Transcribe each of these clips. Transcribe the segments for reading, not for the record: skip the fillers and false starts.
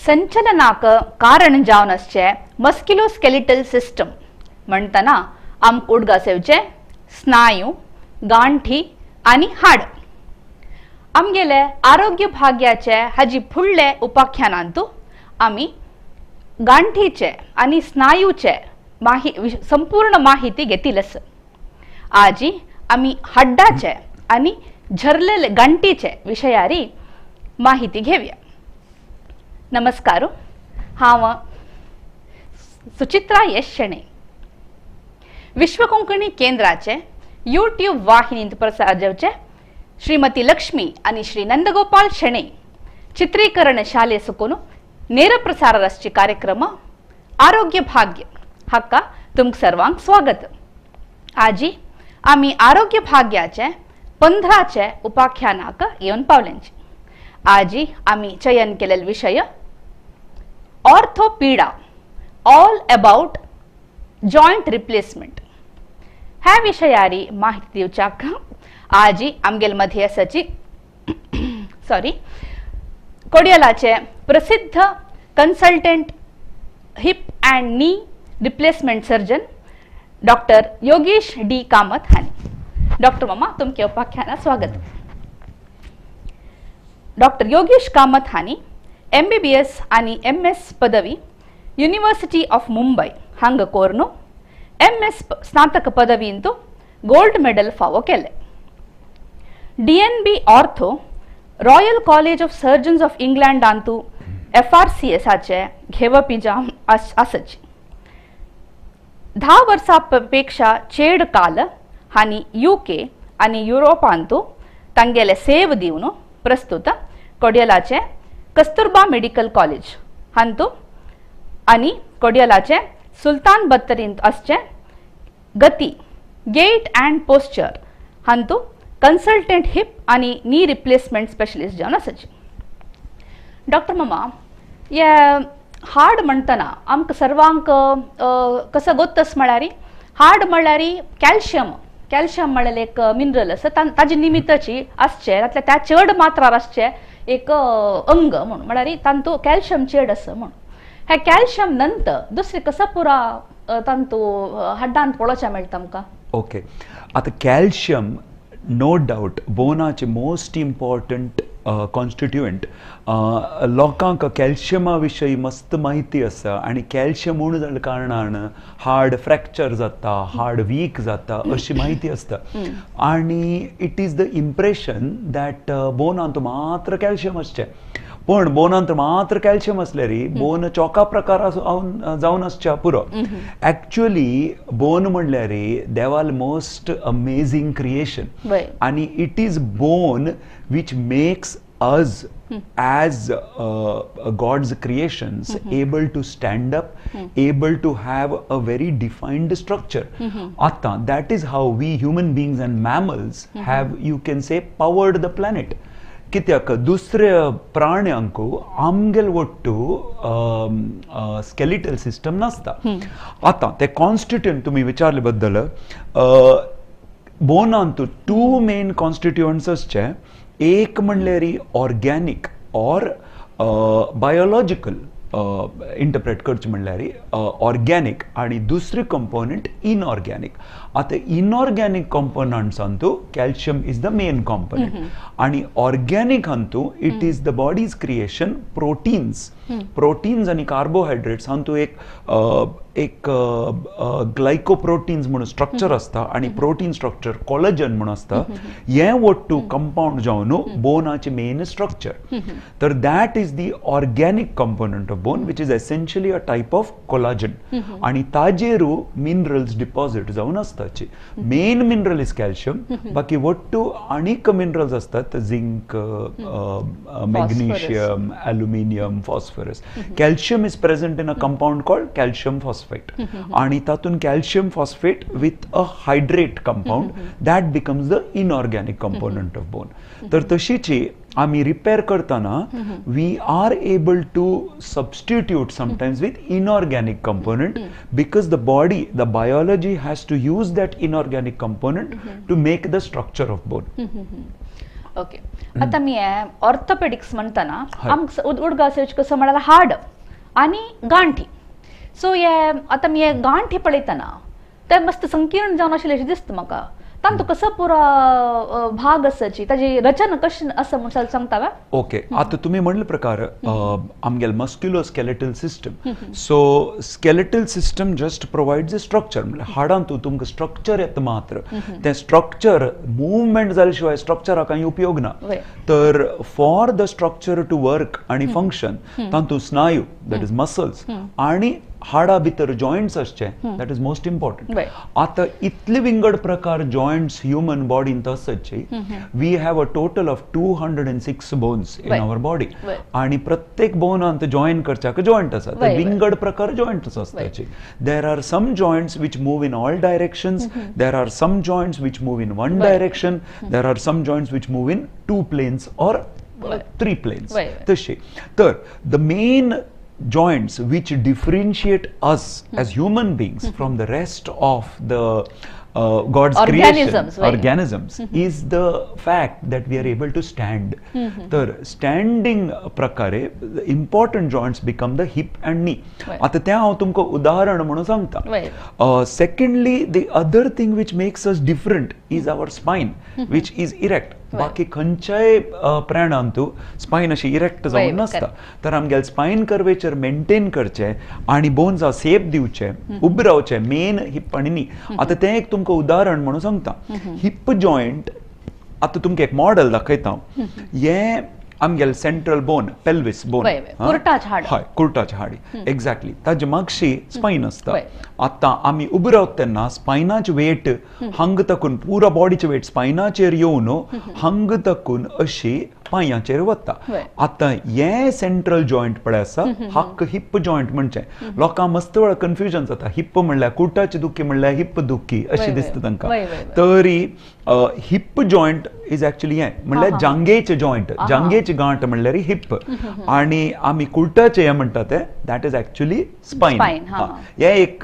संचलनाक कारण जावन आसचे मस्क्युलोस्केलिटल सिस्टम म्हणटना आमकां उडगास येवचे स्नायू, गांठी आनी हाड. आमगेले आरोग्य भाग्याचे हाजी फुडले उपाख्यानांतू आमी गांठीचे आनी स्नायूचे संपूर्ण माहिती घेतिलस. आजी आमी हाड्डाचे आनी झरलेले गांठीचे विशयारी माहिती घेवया. नमस्कार, हांव सुचित्रा यश शेणै, विश्व कोंकणी केंद्राचे यूट्यूब वाहिनींत प्रसार जावचे श्रीमती लक्ष्मी आनी श्री नंदगोपाल शेणै चित्रीकरण शाले सुकून ನೇರ ಪ್ರಸಾರ ರಸ್ತಿ ಕಾರ್ಯಕ್ರಮ आरोग्य भाग्य हाका तुमकां सर्वांक स्वागत. आजी आमी आरोग्य भाग्याचे 15चे उपाख्यानाक येवन पावल्यांचे. आजी आमी चयन केलेलो विशय ऑर्थोपीडा, ऑल अबाउट जॉयंट रिप्लेसमेंट. ह्या विशयारी माहिती दिवच्याक आजी आमगेल मध्ये आसाची सॉरी कोडियलाचे प्रसिद्ध consultant hip and knee replacement surgeon doctor Yogesh D Kamat हांणी. डॉक्टर मामा, तुमचे उपाख्यानात स्वागत. डॉक्टर योगेश कामत हांणी MBBS आनी MS पदवी युनिव्हर्सिटी ऑफ मुंबय हांगा कोर्नु MS स्नातक पदवींतु गोल्ड मेडल फावो केले. DNB ortho Royal College of Surgeons of इंग्लंडांतु FRCS हाचे घेवपी जावन आसची. 10 वर्सां पेक्षा चेड काल हांणी UK आनी युरोपांतु तांगेले सेव दिवन प्रस्तुत कोडियलाचे कस्तुरबा मेडिकल कॉलेज हांतु आनी कोडियलाचे सुलतान बत्तरींत आसचे गती गेट अँड पोस्चर हांतु कन्सल्टंट हिप आनी नी रिप्लेसमेंट स्पेशलिस्ट जावन आसाची. डॉक्टर मामा, हे हाड म्हणटना आमकां सर्वांक कसो गोत्तस म्हळ्यार हाड म्हळ्यार कॅल्शियम, कॅल्शियम म्हळ्यार एक मिनरल आसा, ताजे निमित्ताची आसचे तातल्या त्या चड मात्रार आसचे एक अंग म्हूण, म्हळ्यार तांतू कॅल्शियम चड आसा म्हूण. हे कॅल्शियम नंतर दुसरे कसो पुरा तांतू हाड्डांत पळोवचें मेळटा आमकां? ओके, आतां कॅल्शियम नो डावट बोनाचे मोस्ट इम्पॉर्टंट कॉन्स्टिट्युएंट. लोकांक कॅल्शियमा विशयी मस्त म्हायती आसा आनी कॅल्शियम उणें जाल्ल्या कारणान हाड फ्रॅक्चर जाता, हाड वीक जाता अशी म्हायती आसता आनी it is the impression that बोनांत मात्र कॅल्शियम आसचें. पण बोनांत मात्र कॅल्शियम आसल्यार बोन चोका प्रकार जावन आसच्या पुरो. एक्चुअली बोन म्हणल्यार देवाल मोस्ट अमेझींग क्रिएशन आनी it is bone which makes us as God's creations able to stand up, able to have a very defined structure. Atta, that is how we human beings and mammals have, you can say, powered the planet. कित्याक दुसऱ्या प्राण्यांक आमगेल Wattoo स्केलिटल system नासता. आतां ते constituent तुमी विचारले बद्दल, बोनांत 2 main constituents आसचे. एक म्हणल्यार ऑर्गॅनीक ऑर बायोलॉजिकल, इंटरप्रेट करचें म्हणल्यार ऑर्गॅनीक, आनी दुसरी कंपोनंट इनऑर्गॅनीक. आतां इनऑर्गॅनीक कंपोनंट्सांतू calcium is the main component आनी ऑर्गॅनीक हांतू it is the body's creation proteins. Proteins आनी कार्बोहायड्रेट्स हांतू एक एक ग्लायकोप्रोटीन्स म्हणून स्ट्रक्चर आसता आनी प्रोटीन स्ट्रक्चर कॉलेजन म्हणून आसता. हें वट्टू कंपाउंड जावन बोनाचें मेन स्ट्रक्चर. तर that is the organic component of bone which is essentially a type of collagen आनी ताजेरू मिनरल्स डिपॉझिट जावन आसताची. मेन मिनरल is calcium, बाकी वट्टू आनीक मिनरल्स आसतात, zinc, magnesium, aluminium, phosphorus. Calcium is present in a compound called calcium phosphate आणि तातूंत calcium phosphate with a hydrate compound that becomes the inorganic component of bone. तर तशीची आमी repair करतना we are able to substitute sometimes with inorganic component because the body, the biology has to use that inorganic component to make the structure of bone. Okay, आतां मी orthopaedics म्हणटना आमकां उडगास कसो म्हळ्यार हाड आनी गांठी. सो हे आतां मी गांठी पळयतना ते मस्त संकीर्ण जावन आशिल्लें अशें दिसता म्हाका. तांतू कसो पुरो भाग आसाची ताजी रचना कशी आसा म्हूण सांगता वा? ओके, आतां तुमी म्हणले प्रकार आमगेले musculoskeletal system. So skeletal system just provides a structure, म्हणल्यार हाडांतू तुमकां स्ट्रक्चर येता मात्र तें स्ट्रक्चर मुवमेंट जाले शिवाय स्ट्रक्चराक कांय उपयोग ना. तर for the structure to work आनी फंक्शन तातूंत स्नायू that is muscles आनी हाडा भितर जॉयंट्स आसचे that is most important. आतां इतले विंगड प्रकार जॉयंट्स ह्युमन बॉडींत आसचे. We have a total of 206 bones in our body आनी प्रत्येक बोनांत जॉयन करच्याक जॉयंट आसा. तर विंगड प्रकार joints आसताचे. There are some joints which move in all directions, there are some joints which move in one direction, there are some joints which move in two planes or three planes. तशे तर the main joints which differentiate us as human beings from the rest of the God's organisms, creation, organisms, is the fact that we are able to stand. तर standing प्रकारे the important joints become the hip and knee. आता त्या हांव तुमकां उदाहरण म्हणून सांगता. Secondly, the other thing which makes us different is our spine, which is erect. बाकी खंयच्याय प्राण्यांतू स्पायन अशी इरेक्ट जावन नासता. तर आमगेले स्पायन कर्वेचर मेंटेन करचें आनी बोन्सा सेप दिवचे, उबे रावचे, मेन हिप आनी नी. आतां तें एक तुमकां उदाहरण म्हणून सांगता. हिप जॉयंट आतां तुमकां एक मॉडल दाखयता. हें आमगेले सेंट्रल बोन, पेल्विस बोन, कुर्टाचे हाड, हय कुर्टाचे हाडी एक्झॅक्टली. ताजे मागशी स्पायन आसता. आतां आमी उबे रावता तेन्ना स्पायनाचे वेट हांग तकून पुरा बॉडीचे वेट स्पायनाचेर येवन हांग तकून अशी पांयाचेर वता. आतां हें सेंट्रल जॉयंट पळय आसा हाक हिप जॉयंट म्हणचें. लोकांक मस्त वेळा कन्फ्युजन जाता, हिप म्हणल्यार कुर्टाची दुखी म्हणल्यार हिप दुखी अशें दिसता तांकां. तरी हिप जॉयंट is actually हें म्हणल्यार जांगेचे जॉयंट, जांगेची गांठ म्हणल्यार हिप, आनी आमी कुर्टाचे हें म्हणटा तें that is actually spine. हें एक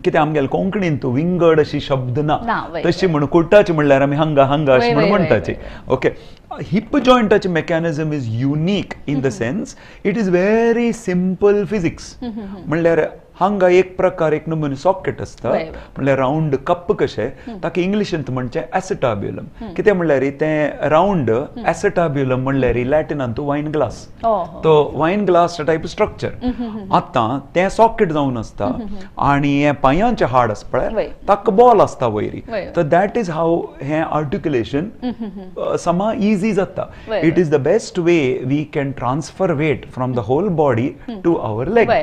कितें आमगेले कोंकणींत विंगड अशी शब्द ना तशी म्हणून कुर्टाचे म्हणल्यार आमी हांगा हांगा अशें म्हणून म्हणटाचे. ओके, हिप जॉयंटाचे mechanism is unique in the sense it is very simple physics. म्हणल्यार हांगा एक प्रकार एक नमुने सॉकेट आसता, म्हणल्यार रावंड कप कशें, ताका इंग्लिशींत म्हणचें एसिटाब्युलम. कितें म्हणल्यार तें रावंड एसिटाब्युलम म्हणल्यार लॅटिनांत वायन ग्लास, तो वायन ग्लास टायप स्ट्रक्चर. आतां तें सॉकेट जावन आसता आनी हें पांयांचें हाड आसा पळय ताका बॉल आसता वयरी. तर that is how हें आर्टिक्युलेशन समा इजी जाता. It is the best way we can transfer weight from the whole body to our leg.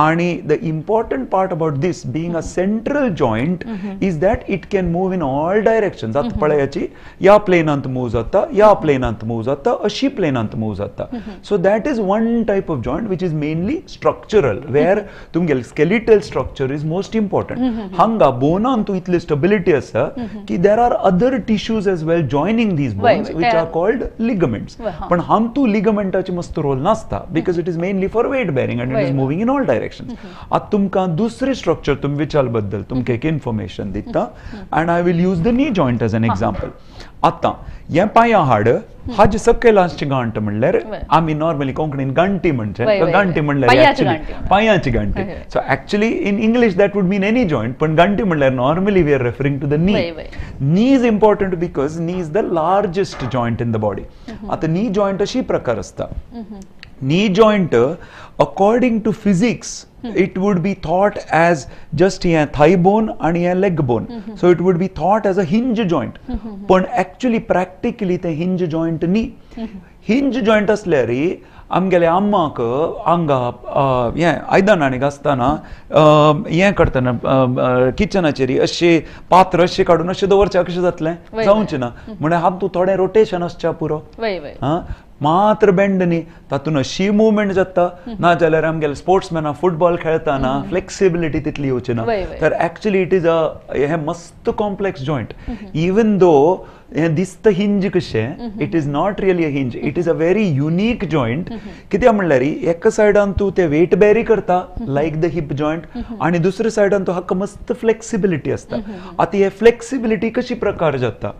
आनी the important part about this being a central joint is that it can move in all directions. आतां पळयाची ह्या प्लेनांत move जाता, ह्या प्लेनांत move जाता, अशी प्लेनांत move जाता. So that is one type of joint which is mainly structural, where तुमगेले skeletal structure is most important. हांगा बोनांत इतली stability आसा की there are other tissues as well joining these bones which are called ligaments. पण हांतू लिगमेंटाचे मस्त role नासता because it is mainly for weight bearing and it is moving in all directions. आतां तुमकां दुसरे स्ट्रक्चर तुमी विचार बद्दल तुमकां एक इन्फॉर्मेशन दिता and I will use the knee joint as an example. आतां हें पांयां हाड हाजे सकयल आसची गांठ म्हणल्यार आमी नॉर्मली कोंकणीन गांठी म्हणचे, गांठी म्हणल्यार पांयाची गांठी. So actually in English that would mean any joint, पण गांठी म्हणल्यार normally we are referring to the knee. Knee is important because knee is the largest joint in the body. आतां नी जॉयंट अशी प्रकार आसता. Knee joint, according to physics, it would be thought as just a thigh bone and a leg bone. So it would be thought as a hinge joint. But actually, practically, the hinge joint knee. Hinge joint asleri, आमगेले अम्माक हांगा हें आयदनांनी घासतना हें करतना किचनाचेर अशें पात्र अशें काडून अशें दवरचें कशें जातलें, जावचें ना. म्हणल्यार हातूंत थोडें रोटेशन आसचें पुरो, आं मात्र बेंड न्ही, तातूंत अशी मुवमेंट जाता. ना जाल्यार आमगेले स्पोर्ट्समॅना फुटबॉल खेळटना फ्लेक्सिबिलिटी तितली येवची ना. तर एक्चुअली it is a हें मस्त कॉम्प्लेक्स जॉयंट. इवन दो हें दिसता हिंज कशें, it is not really a hinge, it is a very unique joint. कित्याक म्हणल्यार एका सायडान तूं ते वेट बेरी करता लायक the hip joint आनी दुसऱ्या सायडान तूं हाका मस्त फ्लेक्सिबिलिटी आसता. आतां हे फ्लेक्सिबिलिटी कशी प्रकार जाता,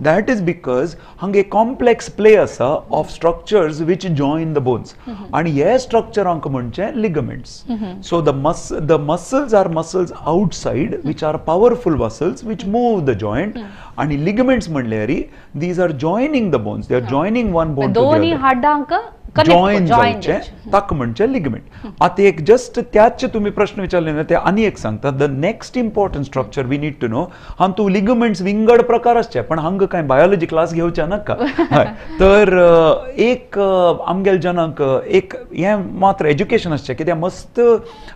that is because हांगा एक कॉम्प्लेक्स प्ले आसा of structures which join the bones आनी हे स्ट्रक्चरांक म्हणचे ligaments. So the muscles are muscles outside which are powerful muscles which move the joint आनी लिगमेंट्स म्हणल्यार these are joining the bones, they are joining one bone to the दोन्ही other. हाडांक join जावचे ताका म्हणजे ligament. आतां एक just त्याच तुम्ही प्रश्न विचारले ना ते आनी एक सांगता, the next important structure we need to know. हांतू लिगमेंट्स विंगड प्रकार आसचे पण हांगा काय बायोलॉजी क्लास घेवचे नाका. हय, तर एक आमगेले जनांक एक हें मात्र एज्युकेशन आसचें कित्याक मस्त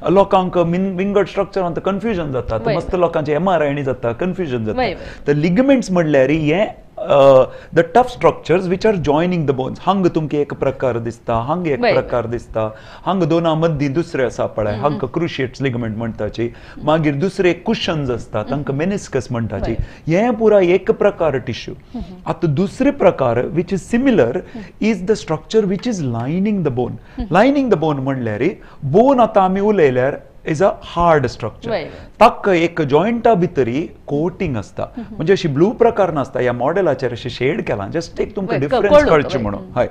लोकांक विंगड स्ट्रक्चरांत कन्फ्युजन जाता, मस्त लोकांचे MRI जाता, कन्फ्युजन जाता. तर लिगमेंट्स म्हणल्यार हें the tough structures which are joining the bones. हांग तुमकां एक प्रकार दिसता, हांग एक प्रकार दिसता, हांग दोना मदीं दुसरे आसा पळय, हांकां क्रुशिएट्स लिगमेंट म्हणटाची, मागीर दुसरे कुशन्स आसता तांकां मेनिस्कस म्हणटाची. हें पुरा एक प्रकार टिश्यू. आतां दुसरे प्रकार which is similar is the structure which is lining the bone. Lining the bone म्हणल्यार बोन आतां आमी उलयल्यार is a hard structure, ताका एक जॉयंटा भितरी कोटिंग आसता, म्हणजे अशी ब्लू प्रकार नासता. ह्या मॉडेलाचेर अशें शेड केलां जस्ट एक तुमकां डिफरन्स कळचें म्हणून. हय,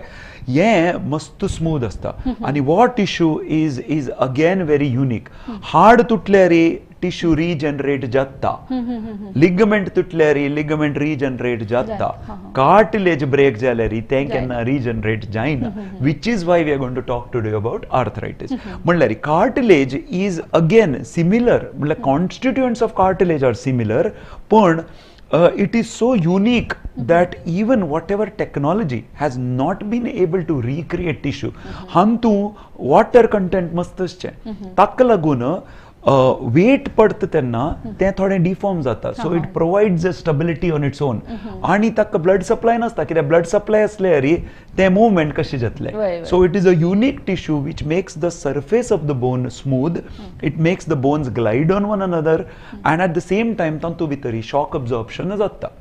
हें मस्त स्मूथ आसता आनी what tissue is is again very unique. Hard तुटल्यार tissue regenerate जाता, लिगमेंट तुटल्यार लिगमेंट रिजनरेट जाता, कार्टिलेज ब्रेक जाल्यार तें केन्ना रिजनरेट जायना, which is why we are going to talk today about arthritis. म्हणल्यार कार्टिलेज is again similar, म्हणल्यार constituents of cartilage are similar, पण it is so unique that even whatever technology has not been able to recreate tissue. हांतू water content मस्त आसचें, ताका लागून weight पडटा तेन्ना तें थोडें डिफॉर्म जाता. So it provides a stability on its own आनी ताका ब्लड सप्लाय नासता, कित्याक ब्लड सप्लाय आसल्यार तें मुवमेंट कशें जातलें. So it is a unique tissue which makes the surface of the bone smooth, it makes the bones glide on one another and at the same time तातूंत भितर shock absorption जाता.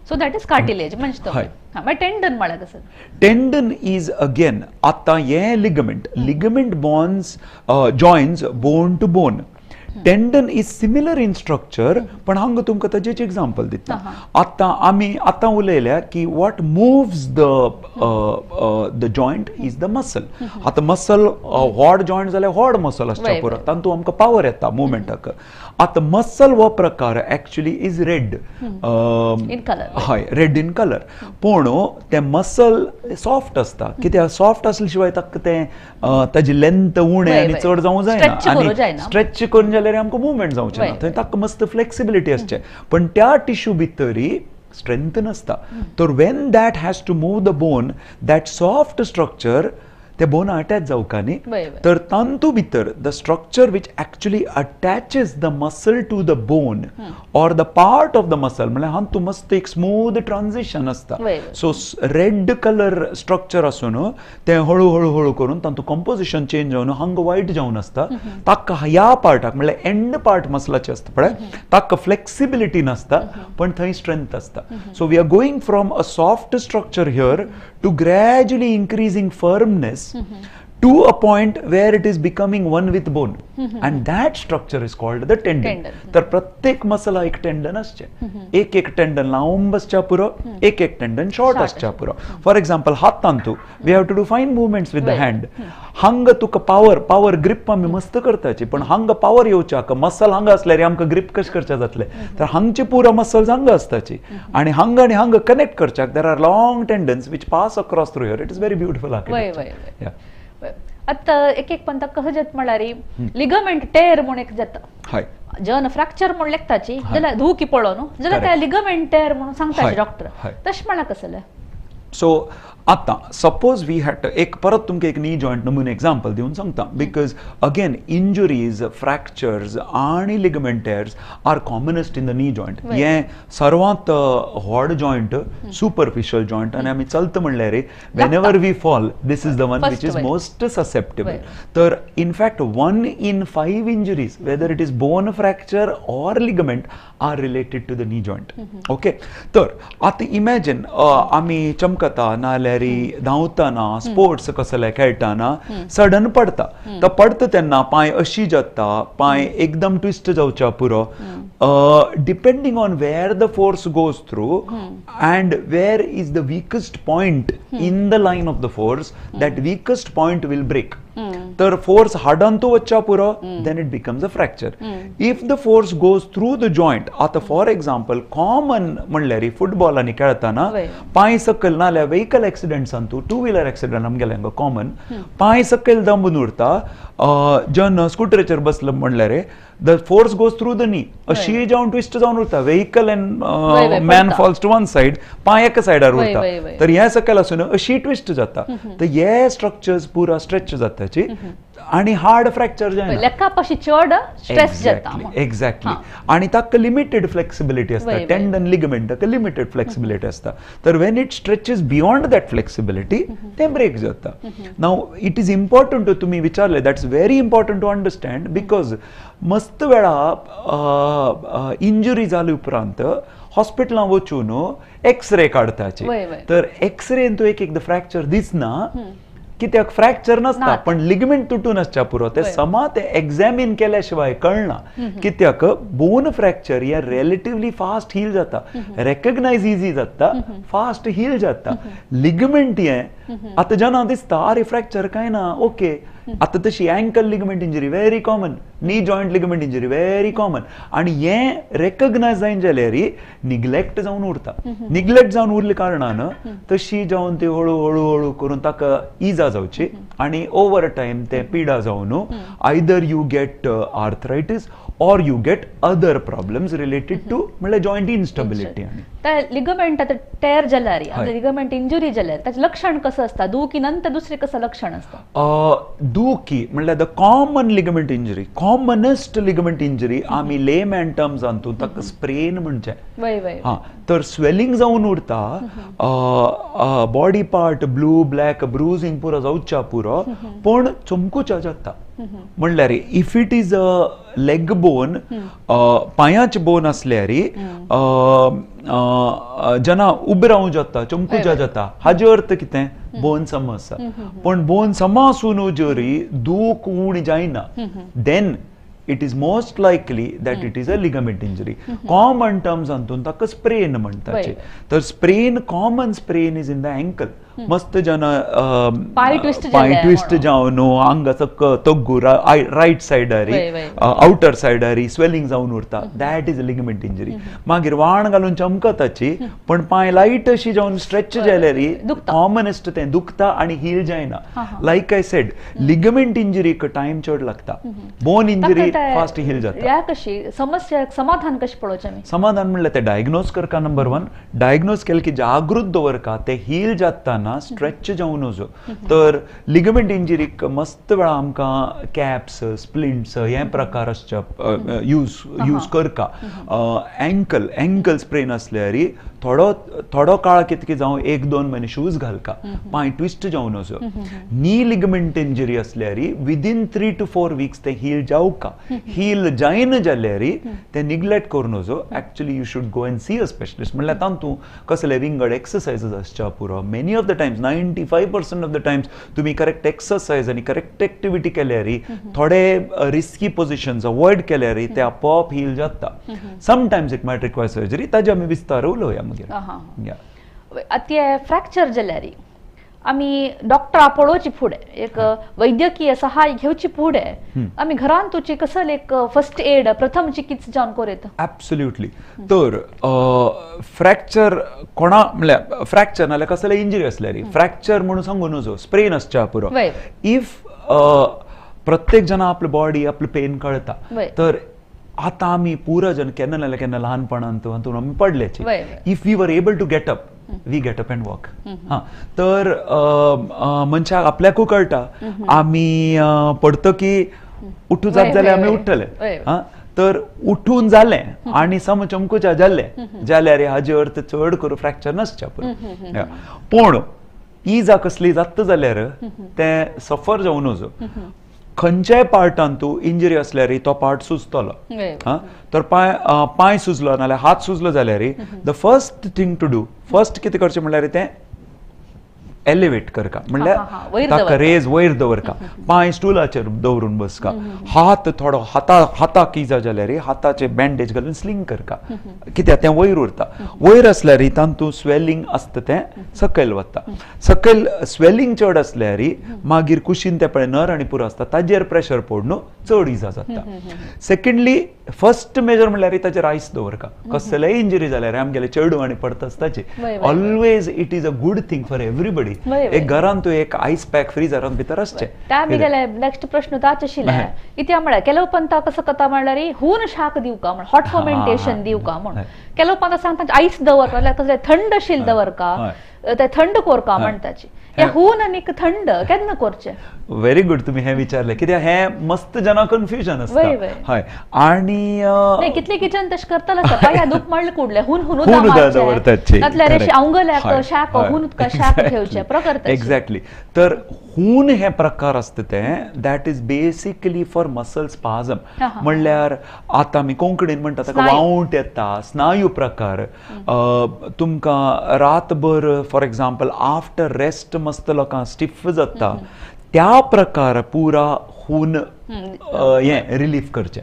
So that is cartilage म्हणजे. Tendon म्हळ्यार कसं? Tendon is again आतां हें ligament, ligament bonds joins bone to bone. Tendon is similar in structure, पण हांगा तुमकां ताजेच एग्जाम्पल दिता. आतां आमी आतां उलयल्या की what moves the the joint is the muscle. आतां मसल व्हड जॉयंट जाल्यार व्हड मसल आसच्या पुरो, तातूंत आमकां पावर येता मुवमेंटाक. आतां मसल हो प्रकार actually is red in colour, हय रेड इन कलर, पूण तें मसल सॉफ्ट आसता, कित्याक सॉफ्ट आसले शिवाय ताका तें ताजी लेंथ उणें आनी चड जावंक जायना आनी स्ट्रेच करून जाल्यार आमकां मुवमेंट जावचें ना, थंय ताका मस्त फ्लेक्सिबिलिटी आसचें, पण त्या टिश्यू भितरी स्ट्रेंथ नासता. तर when that has to move the bone, that soft structure ते बोन अटॅच जावका न्ही, तर तातूंत भितर the structure which actually attaches the muscle to the bone or the part of the muscle, म्हणल्यार हातूंत मस्त एक स्मूथ ट्रान्झिशन आसता. सो रेड कलर स्ट्रक्चर आसून तें हळू हळू हळू करून तातूंत कंपोजिशन चेंज जावन हांगा वायट जावन आसता. ताका ह्या पार्टाक म्हणल्यार एंड पार्ट मसलाचे आसता पळय, ताका फ्लेक्सिबिलिटी नासता पण थंय स्ट्रेंथ आसता. So we are going from a soft structure here to gradually increasing firmness to a point where it is becoming one with bone, and that structure is called the tendon. तर प्रत्येक मसला एक tendon असचे, एक एक tendon लांब असच्या पुरो, एक एक टेंडन शॉर्ट असच्या पुरो. फॉर एक्झाम्पल हातांतू we have to do fine movements with the hand. हांगा तुका पावर पावर ग्रिप आमी मस्त करताची, पण हांगा पावर येवच्याक मसल हांगा असल्यार आमकां ग्रिप कशें करचे जातले, तर हांगचे पुरो मसल्स हांगा आसताची आनी हांगा आनी हांगा कनेक्ट करच्याक there are long tendons which pass across through here. It is very beautiful architecture. आतां एक एक पंता कसं जाता म्हळ्यार लिगमेंट टेर म्हूण एक जाता, जन फ्रॅक्चर म्हूण लेखताची जाल्यार धुकी पळोवन जाल्यार त्या लिगमेंट टेर म्हणून सांगताची डॉक्टर, तशें म्हळ्यार कसलें? सो आतां सपोज we had एक परत तुमकां एक नी जॉयंट नमुने एग्जाम्पल दिवन सांगता, because again injuries, fractures आनी ligament tears are commonest in the knee joint. हें सर्वांत व्हड जॉयंट, सुपरफिशियल जॉयंट, आनी आमी चलता म्हणल्यार whenever we fall this is the one which is most susceptible. तर in fact 1 in 5 injuries, whether it is bone fracture or ligament, are related to the knee joint. Okay, तर आतां imagine आमी चमकता नाल्यार धांवतना, स्पोर्ट्स कसले खेळटाना sudden पडता, तर पडता तेन्ना पांय अशी जाता, पांय एकदम ट्विस्ट जावच्या पुरो. Depending on where the force goes through and where is the weakest point in the line of the force, that weakest point will break. तर फोर्स हाडांतू वच्चा पुरो, then it becomes a fracture. If the force goes through the joint, आतां for example common म्हणल्यार फुटबॉलांनी खेळटाना पांय सकयल, नाल्यार vehicle एक्सिडंट्सान तूं two wheeler accident आमगेले हांगा कॉमन, पांय सकयल दंबून उरता, जन स्कुटरीचेर बसलो म्हणल्यार the force goes through the knee, अशी जावन ट्विस्ट जावन उरता, vehicle and man falls to one side, पांय एका सायडार उरता, तर हे सकयल आसून अशी ट्विस्ट जाता, तर हे स्ट्रक्चर्स पुरा स्ट्रेच जाताची आनी हार्ड फ्रॅक्चर जायना, लेखा चड स्ट्रेस जाता. एक्झॅक्टली, आनी ताका लिमिटेड फ्लेक्सिबिलिटी आसता, टेंडन लिगमेंट ताका लिमिटेड फ्लेक्सिबिलिटी आसता, तर when it stretches beyond that flexibility तें ब्रेक जाता. Now it is important to, तुमी विचारले, that's very important to understand, because मस्त वेळा इंजुरी जाले उपरांत हॉस्पिटलान वचून एक्सरे काडताची, तर एक्सरेन तूं एक एकदां फ्रॅक्चर दिसना, कित्याक फ्रॅक्चर नासता पण लिगमेंट तुटून आसच्या पुरो, ते समा ते एग्जामीन केल्या शिवाय कळना, कित्याक बोन फ्रॅक्चर हे रिलेटिवली फास्ट हील जाता, रेकग्नायज इजी जाता, फास्ट हील जाता. लिगमेंट हे आतां जेन्ना दिसता अरे फ्रॅक्चर काय ना, ओके. आतां तशी ankle ligament injury very common, knee joint ligament injury very common, आनी हे रेकग्नायज जायना जाल्यार निग्लेक्ट जावन उरता. निग्लेक्ट जावन उरले कारणान तशी जावन ती हळू हळू हळू करून ताका इजा जावची आनी ओवर टायम ते पिडा जावन either you get arthritis or you get other problems related to म्हणल्यार जॉयंट इनस्टेबिलिटी. आनी लिगमेंट आतां टेर जाल्यार, लिगमेंट इंजुरी जाल्यार ताचें लक्षण कसं आसता? दुखी नंतर दुसरें कसं लक्षण आसता? दुखी म्हणल्यार the common ligament injury, commonest ligament injury आमी लेमॅन टर्म्सान तूं ताका स्प्रेन म्हणचें. हां, तर स्वेलिंग जावन उरता, body part blue black bruising पुरो जावच्या पुरो, पूण चमकुच्या जाता. म्हणल्यार if it is a leg bone, पांयाचे बोन आसल्यार जेन्ना उबें रावूं जाता, चमकुच्या जाता, हाजे अर्थ कितें? बोन सम आसा. पूण बोन सम आसून जरी दूख उणी जायना, then it is most likely that it is a ligament injury. Common terms अंतून ताका स्प्रेन म्हणटाचे. तर sprain, common sprain is in the ankle. मस्त जन पाय ट्विस्ट जावन आंगाचो तग्गू रायट सायडारी आउटर सायडारी स्वेलिंग जावन उरता, that is a ligament injury. मागीर वाण घालून चमकताची पण पांय लायट अशी जावन स्ट्रेच जाल्यार कॉमनेस्ट तें दुखता आनी हील जायना. लायक I said, ligament इंजुरीक टायम चड लागता, बोन इंजुरी फास्ट हील जाता. ह्या कशी समस्या समाधान कशें पळोवचें आमी? समाधान म्हणल्यार तें डायग्नोज करका, नंबर वन. डायग्नोज केलें की जागृत दवरका, तें हील जाता ना, स्ट्रेच जावन वचो. तर लिगमेंट इंजुरीक मस्त वेळा आमकां कॅप्स, स्प्लिंट्स हे प्रकार आसच्या यूज करका. एंकल एंकल स्प्रेन आसल्यार थोडो थोडो काळ कितके जावं 1-2 म्हयने शूज घालका, पांय ट्विस्ट जावन वचो. नी लिगमेंट इंजुरी आसल्यार विदीन 3 to 4 weeks ते हील जावका. हील जायना जाल्यार ते निग्लेक्ट करून वचो. Actually you should go and see a specialist. म्हणल्यार तातूंत कसले विंगड एक्सरसायजीस आसच्या पुरो. Many of the times, 95% of the times तुम्ही करेक्ट एक्सरसाइज आणि करेक्ट एक्टिविटी केल्यार, थोडे रिस्की पोजिशन्स अवॉइड केल्यार ते आपोआप हील जाता. Sometimes it might require surgery, ताजे आमी विस्तार उलोवया मागीर. आतां फ्रॅक्चर जाल्यार आमी डॉक्टरा पळोवची फुडें, एक वैद्यकीय सहाय घेवची फुडें आमी घरान तुची कसले एक फर्स्ट एड, प्रथम चिकित्सा जावन करूं? ॲब्सोल्युटली. तर फ्रॅक्चर कोणा म्हणल्यार फ्रॅक्चर नाल्यार कसले इंजुरी आसल्यार, फ्रॅक्चर म्हणून सांगू नजो, स्प्रेन आसच्या पुरो. If प्रत्येक जाणा आपली बॉडी आपली पेन कळटा, तर आतां आमी पुरा जण केन्ना नाल्यार केन्ना ल्हानपणांत हातून आमी पडल्याची, if we were able to get up, we get up and walk. हां, तर मनशाक आपल्याकूय कळटा आमी पडतकी उठू जात जाल्यार आमी उठ्ठले. हां, तर उठून जालें आनी समज चमकुच्या जालें जाल्यार हाजे अर्थ चड करून फ्रॅक्चर नासच्या पुरो. पूण इजा कसली जाता जाल्यार तें सफर जावन नजो. खंयच्याय पार्टान तूं इंजरी असल्यार तो पार्ट सुजतलो. हां, तर पांय पांय सुजलो नाल्यार हात सुजलो जाल्यार the first thing to do, first कितें करचें म्हणल्यार तें एलिवेट करका, म्हणल्यार ताका रेज वयर दवरका, पांय स्टुलाचेर दवरून बसका, हात थोडो हाताक इजा जाल्यार हाताचे बँडेज घालून स्लिंग करका, कित्याक तें वयर उरता. वयर आसल्यार तातूंत स्वेलिंग आसता तें सकयल वता. सकयल स्वेलिंग चड आसल्यार मागीर कुशीन ते पळय नर आनी पुरो आसता ताजेर प्रेशर पडून चड इजा जाता. सेकंडली फर्स्ट मेजर म्हणल्यार ताचेर आयस दवरका. कसलेय इंजरी जाल्यार आमगेले चेडूं आनी पडता आसताचे, always it is a good thing for everybody. एक घरान तूं एक आयस पॅक फ्रिजरान भितर आसचें. त्या आमगेले नेक्स्ट प्रश्न ताच आशिल्ले इत्या म्हळ्यार ಕೆಲವು पंत कसो कथा म्हणल्यार हून शाक दिवका म्हण, हॉट फर्मेंटेशन दिवका म्हण, ಕೆಲವು पंत सांगता आयस दवर कसले थंड शील दवरका, ते थंड कोरका म्हणटाची. हे हून आनी थंड केन्ना करचें? व्हेरी गुड, तुमी हें विचारलें कित्याक हें मस्त जाणां कन्फ्युजन आसता. हय, आनी कितले किचन तशें करतले आसता, पांया दूख मारले कुडले हून हून दवरताची, आंगल्याक शाक हून उदका शाक घेवचें प्रकार. एक्झॅक्टली. तर हून हे प्रकार आसता तें that is basically for muscle spasm. म्हणल्यार आतां आमी कोंकणीन म्हणटा ताका वावंट येता, स्नायू प्रकार. तुमकां रातभर फॉर एग्जाम्पल आफ्टर रेस्ट मस्त लोकांक स्टिफ जाता, त्या प्रकार पुरा हून हें रिलीफ करचें.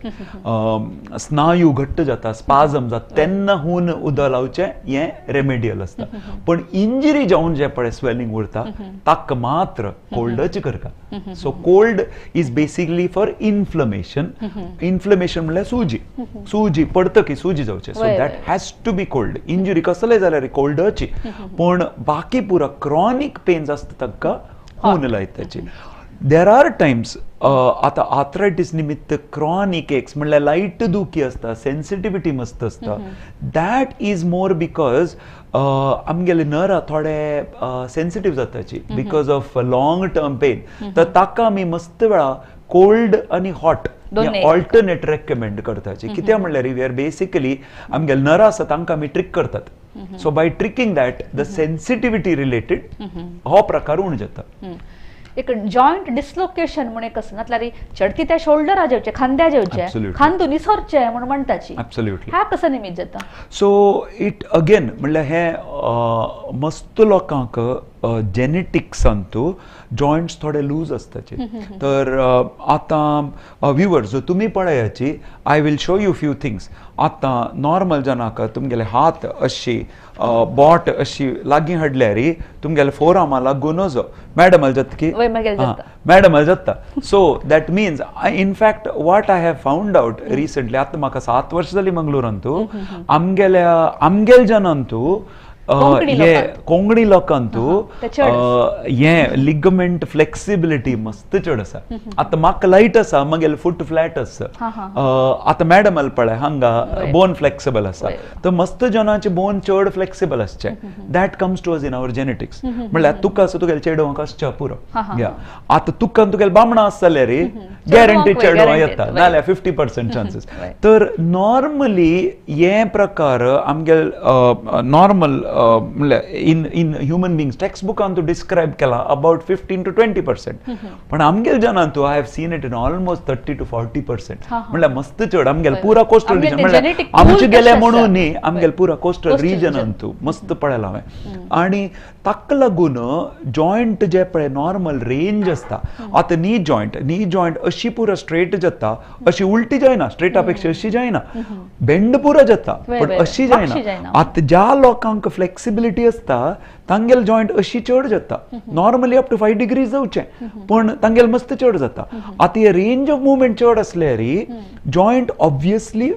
स्नायू घट्ट जाता, स्पाजम जाता तेन्ना हून उदक लावचें हें रेमेडियल आसता. पण इंजरी जावन जें पळय स्वेलिंग उरता ताका मात्र कोल्डच करता. So cold is basically for inflammation. Inflammation म्हणल्यार सुजी, सुजी पडतकी सुजी जावचें. So that has to be cold. Injury कसलें जाल्यार कोल्डची, पूण बाकी पुरा क्रॉनीक पेन्स आसता तांकां हून लायताची. There are times आतां आर्थरायटीस निमित्त क्रॉनीक एक्स म्हणल्यार लायट दुखी आसता, सेन्सिटिविटी मस्त आसता. That is more because आमगेले नरां थोडे sensitive जाताची because of long term pain. तर ताका आमी मस्त वेळा कोल्ड आनी हॉट ऑल्टरनेट रेकमेंड करताची. कित्याक म्हणल्यार we are basically आमगेले नरां आसा तांकां आमी ट्रीक करतात. So by tricking that the sensitivity related हो प्रकार उणो जाता. एक जॉयंट डिसलोकेशन म्हण एक आसता, नातल्यार चडती त्या शोल्डरा जेवचे, खांद्या जेवचे, खांदू निसरचे म्हण म्हणटाची. एब्सोल्युटली. ह्या कसो निमित्त जाता? सो it again म्हणल्यार हे मस्त लोकांक जेनेटिक्सांतू जॉयंट्स थोडे लूज आसताचे. तर आतां व्युवर्स तुमी पळयाची, I will show you few things. आतां नॉर्मल जनाक तुमगेले हात अशी बोट अशी लागीं हाडल्यार तुमगेले फोर आर्मा लागून नजो, मॅडमाल जाता की मॅडमाल जाता. So that means in fact what I have found out recently, आतां म्हाका 7 वर्सां जालीं मंगळुरांतू, आमगेल्या आमगेल जनांतू हे कोंकणी लोकांतू हे लिगमेंट फ्लेक्सिबिलिटी मस्त चड आसा. आतां म्हाका लायट आसा, म्हगेले फूट फ्लॅट आसा. आतां मॅडमाल पळय हांगा बोन फ्लेक्सिबल आसा, तर मस्त जनांचे बोन चड फ्लेक्सिबल आसचे. That comes to us in our genetics. म्हणल्यार तुका आसा तुगेले चेडवांक आसच्या पुरो. आतां तुका तुगेले बामणां आसा जाल्यार गॅरंटी चेडवां येता, नाल्यार 50% चान्सीस. तर नॉर्मली हे प्रकार आमगेले नॉर्मल म्हणल्यार इन इन ह्युमन बिंग्स टेक्स्ट बुकान तूं डिस्क्रायब केला अबाउट 15 to 20%, पण आमगेले जनान तूं I have seen it in almost 30 to 40%. म्हणल्यार मस्त चड आमगेले पुरा कोस्टल रिजन, म्हणल्यार आमचे गेले म्हणून न्ही, आमगेले पुरा कोस्टल रिजनान तूं मस्त पळयलां हांवें. आनी ताका लागून जॉयंट जे पळय नॉर्मल रेंज आसता. आतां नी जॉयंट, नी जॉयंट अशी पुरा स्ट्रेट जाता, अशी उलटी जायना, स्ट्रेटा पेक्षा अशी जायना, बेंड पुरा जाता पण अशी जायना. आतां ज्या लोकांक फ्लेक्सिबिलिटी आसता तांगेल जॉयंट अशी चड जाता. नॉर्मली अप टू 5 डिग्रीज जावचें पण तांगेल मस्त चड जाता. आतां हे रेंज ऑफ मुवमेंट चड आसल्यार जॉयंट ऑब्वियसली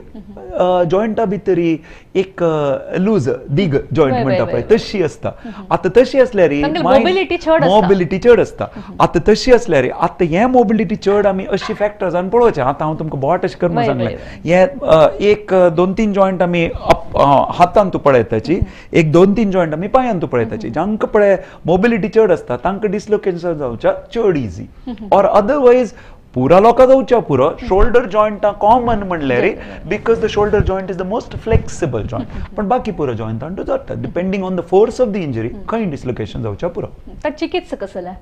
जॉयंटा भितरी एक लूज दीग जॉयंट म्हणटा पळय तशी आसता. आतां तशी आसल्यार मोबिलिटी चड आसता. आतां तशी आसल्यार आतां हें मोबिलिटी चड आमी अशी फॅक्टर्सान पळोवचें. आतां हांव तुमकां बोट अशें करून सांगलें हें एक 2-3 जॉयंट आमी हातान तूं पळयताची, एक 2-3 जॉयंट आमी पांयान तूं पळयताची. जांकां पळय मोबिलिटी चड आसता तांकां डिसलोकेशन जावच्या चड इजी ऑर अदरवायज पुरा लोकां जावच्या पुरो. शोल्डर जॉयंटां कॉमन म्हणल्यार because the shoulder joint is the most flexible joint, पण बाकी पुरो जॉयंटां तूं जाता depending on the force of the injury खंय डिसलोकेशन जावच्या पुरो. चिकित्सा कसलें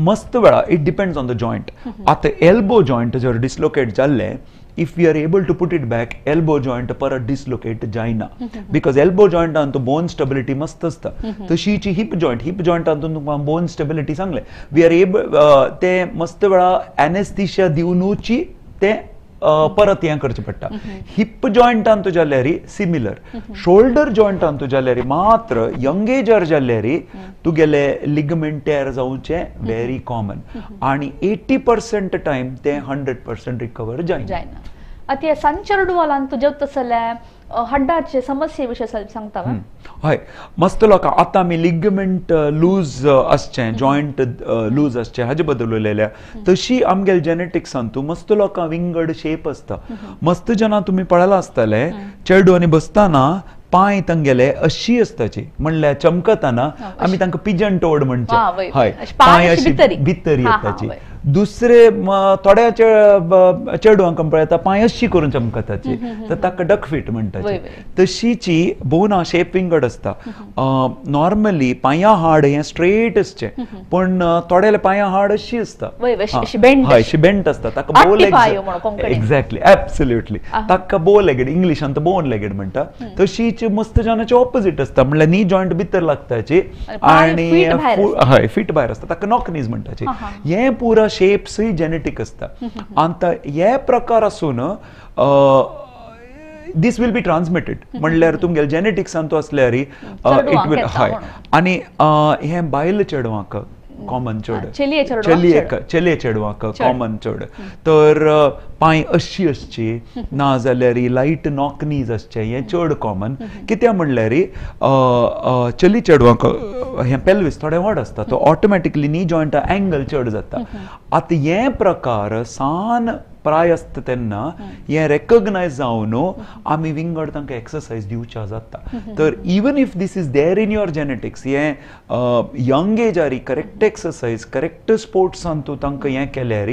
मस्त वेळा it depends on the joint. आतां एल्बो जॉयंट जर डिसलोकेट जाल्लें if we are able to put it back elbow joint परत डिसलोकेट जायना because elbow जॉयंटान बोन स्टेबिलिटी मस्त आसता. तशीच हिप जॉयंट, हिप जॉयंटान तुमकां बोन स्टेबिलिटी सांगलें we are able ते मस्त वेळा एनेस्थिशिया दिवनूची ते परत हें करचें पडटा. हिप जॉयंटान तूं जाल्यार सिमिलर, शोल्डर जॉयंटान तूं जाल्यार मात्र यंग एजार जाल्यार तुगेले लिगमेंट टेर जावचें व्हेरी कॉमन आनी 80% टायम ते 100% रिकवर जायना. आतां संचरडवालान तुजें तसलें हड्डाचे समस्ये विशय सांगता? हय मस्त लोकां आतां आमी लिगमेंट लूज आसचें, जॉयंट लूज आसचें हाजे बद्दल उलयल्या. तशी आमगेले जेनेटिक्सान तूं मस्त लोकां विंगड शेप आसता. मस्त जेन्ना तुमी पळयलां आसतलें चेडू आनी बसतना पांय तांगेले अशी आसताची म्हणल्यार चमकतना आमी तांकां पिजन टोड म्हणचे. हय पांय अशी भितर येताची. दुसरे थोड्या चेडवांक पळयता पांय अशी करून चमकताची तर ताका डक फीट म्हणटाची. तशीची बोना शेप विंगड आसता. नॉर्मली पांया हाड हें स्ट्रेट आसचें पण थोड्याले पांया हाड अशी आसता, हय अशी बेंट आसता ताका बो लेग. एक्झॅक्टली एब्सोल्युटली ताका बो लेगेड इंग्लिशान बोन लेगेड म्हणटा. तशीच मस्त जाणाचे ऑपोजिट आसता म्हणल्यार नी जॉयंट भितर लागताची आनी हय फिट भायर आसता ताका नॉक नीज म्हणटाची. हें पुरा शेप्सूय जेनेटीक आसता. आतां हे प्रकार आसून this will be transmitted म्हणल्यार तुमगेले जेनेटिक्सान तो आसल्यार it will. हय आनी हें बायल चेडवांक कॉमन चड, चलये चेडवांक कॉमन चड तर पांय अशी आसची ना जाल्यार लायट नॉक नीज आसचें हें चड कॉमन. कित्याक म्हणल्यार चली चेडवांक हें पेल्वीस थोडें व्हड आसता तो ऑटोमॅटिकली नी जॉयंट एंगल चड जाता. आतां हे प्रकार सान प्राय आसता तेन्ना हें रेकग्नायज जावन आमी विंगड तांकां एक्सरसायज दिवच्या जाता. तर even if this is there in your genetics हें यंग एजारी करेक्ट एक्सरसायज करेक्ट स्पोर्ट्सान तूं तांकां हें केल्यार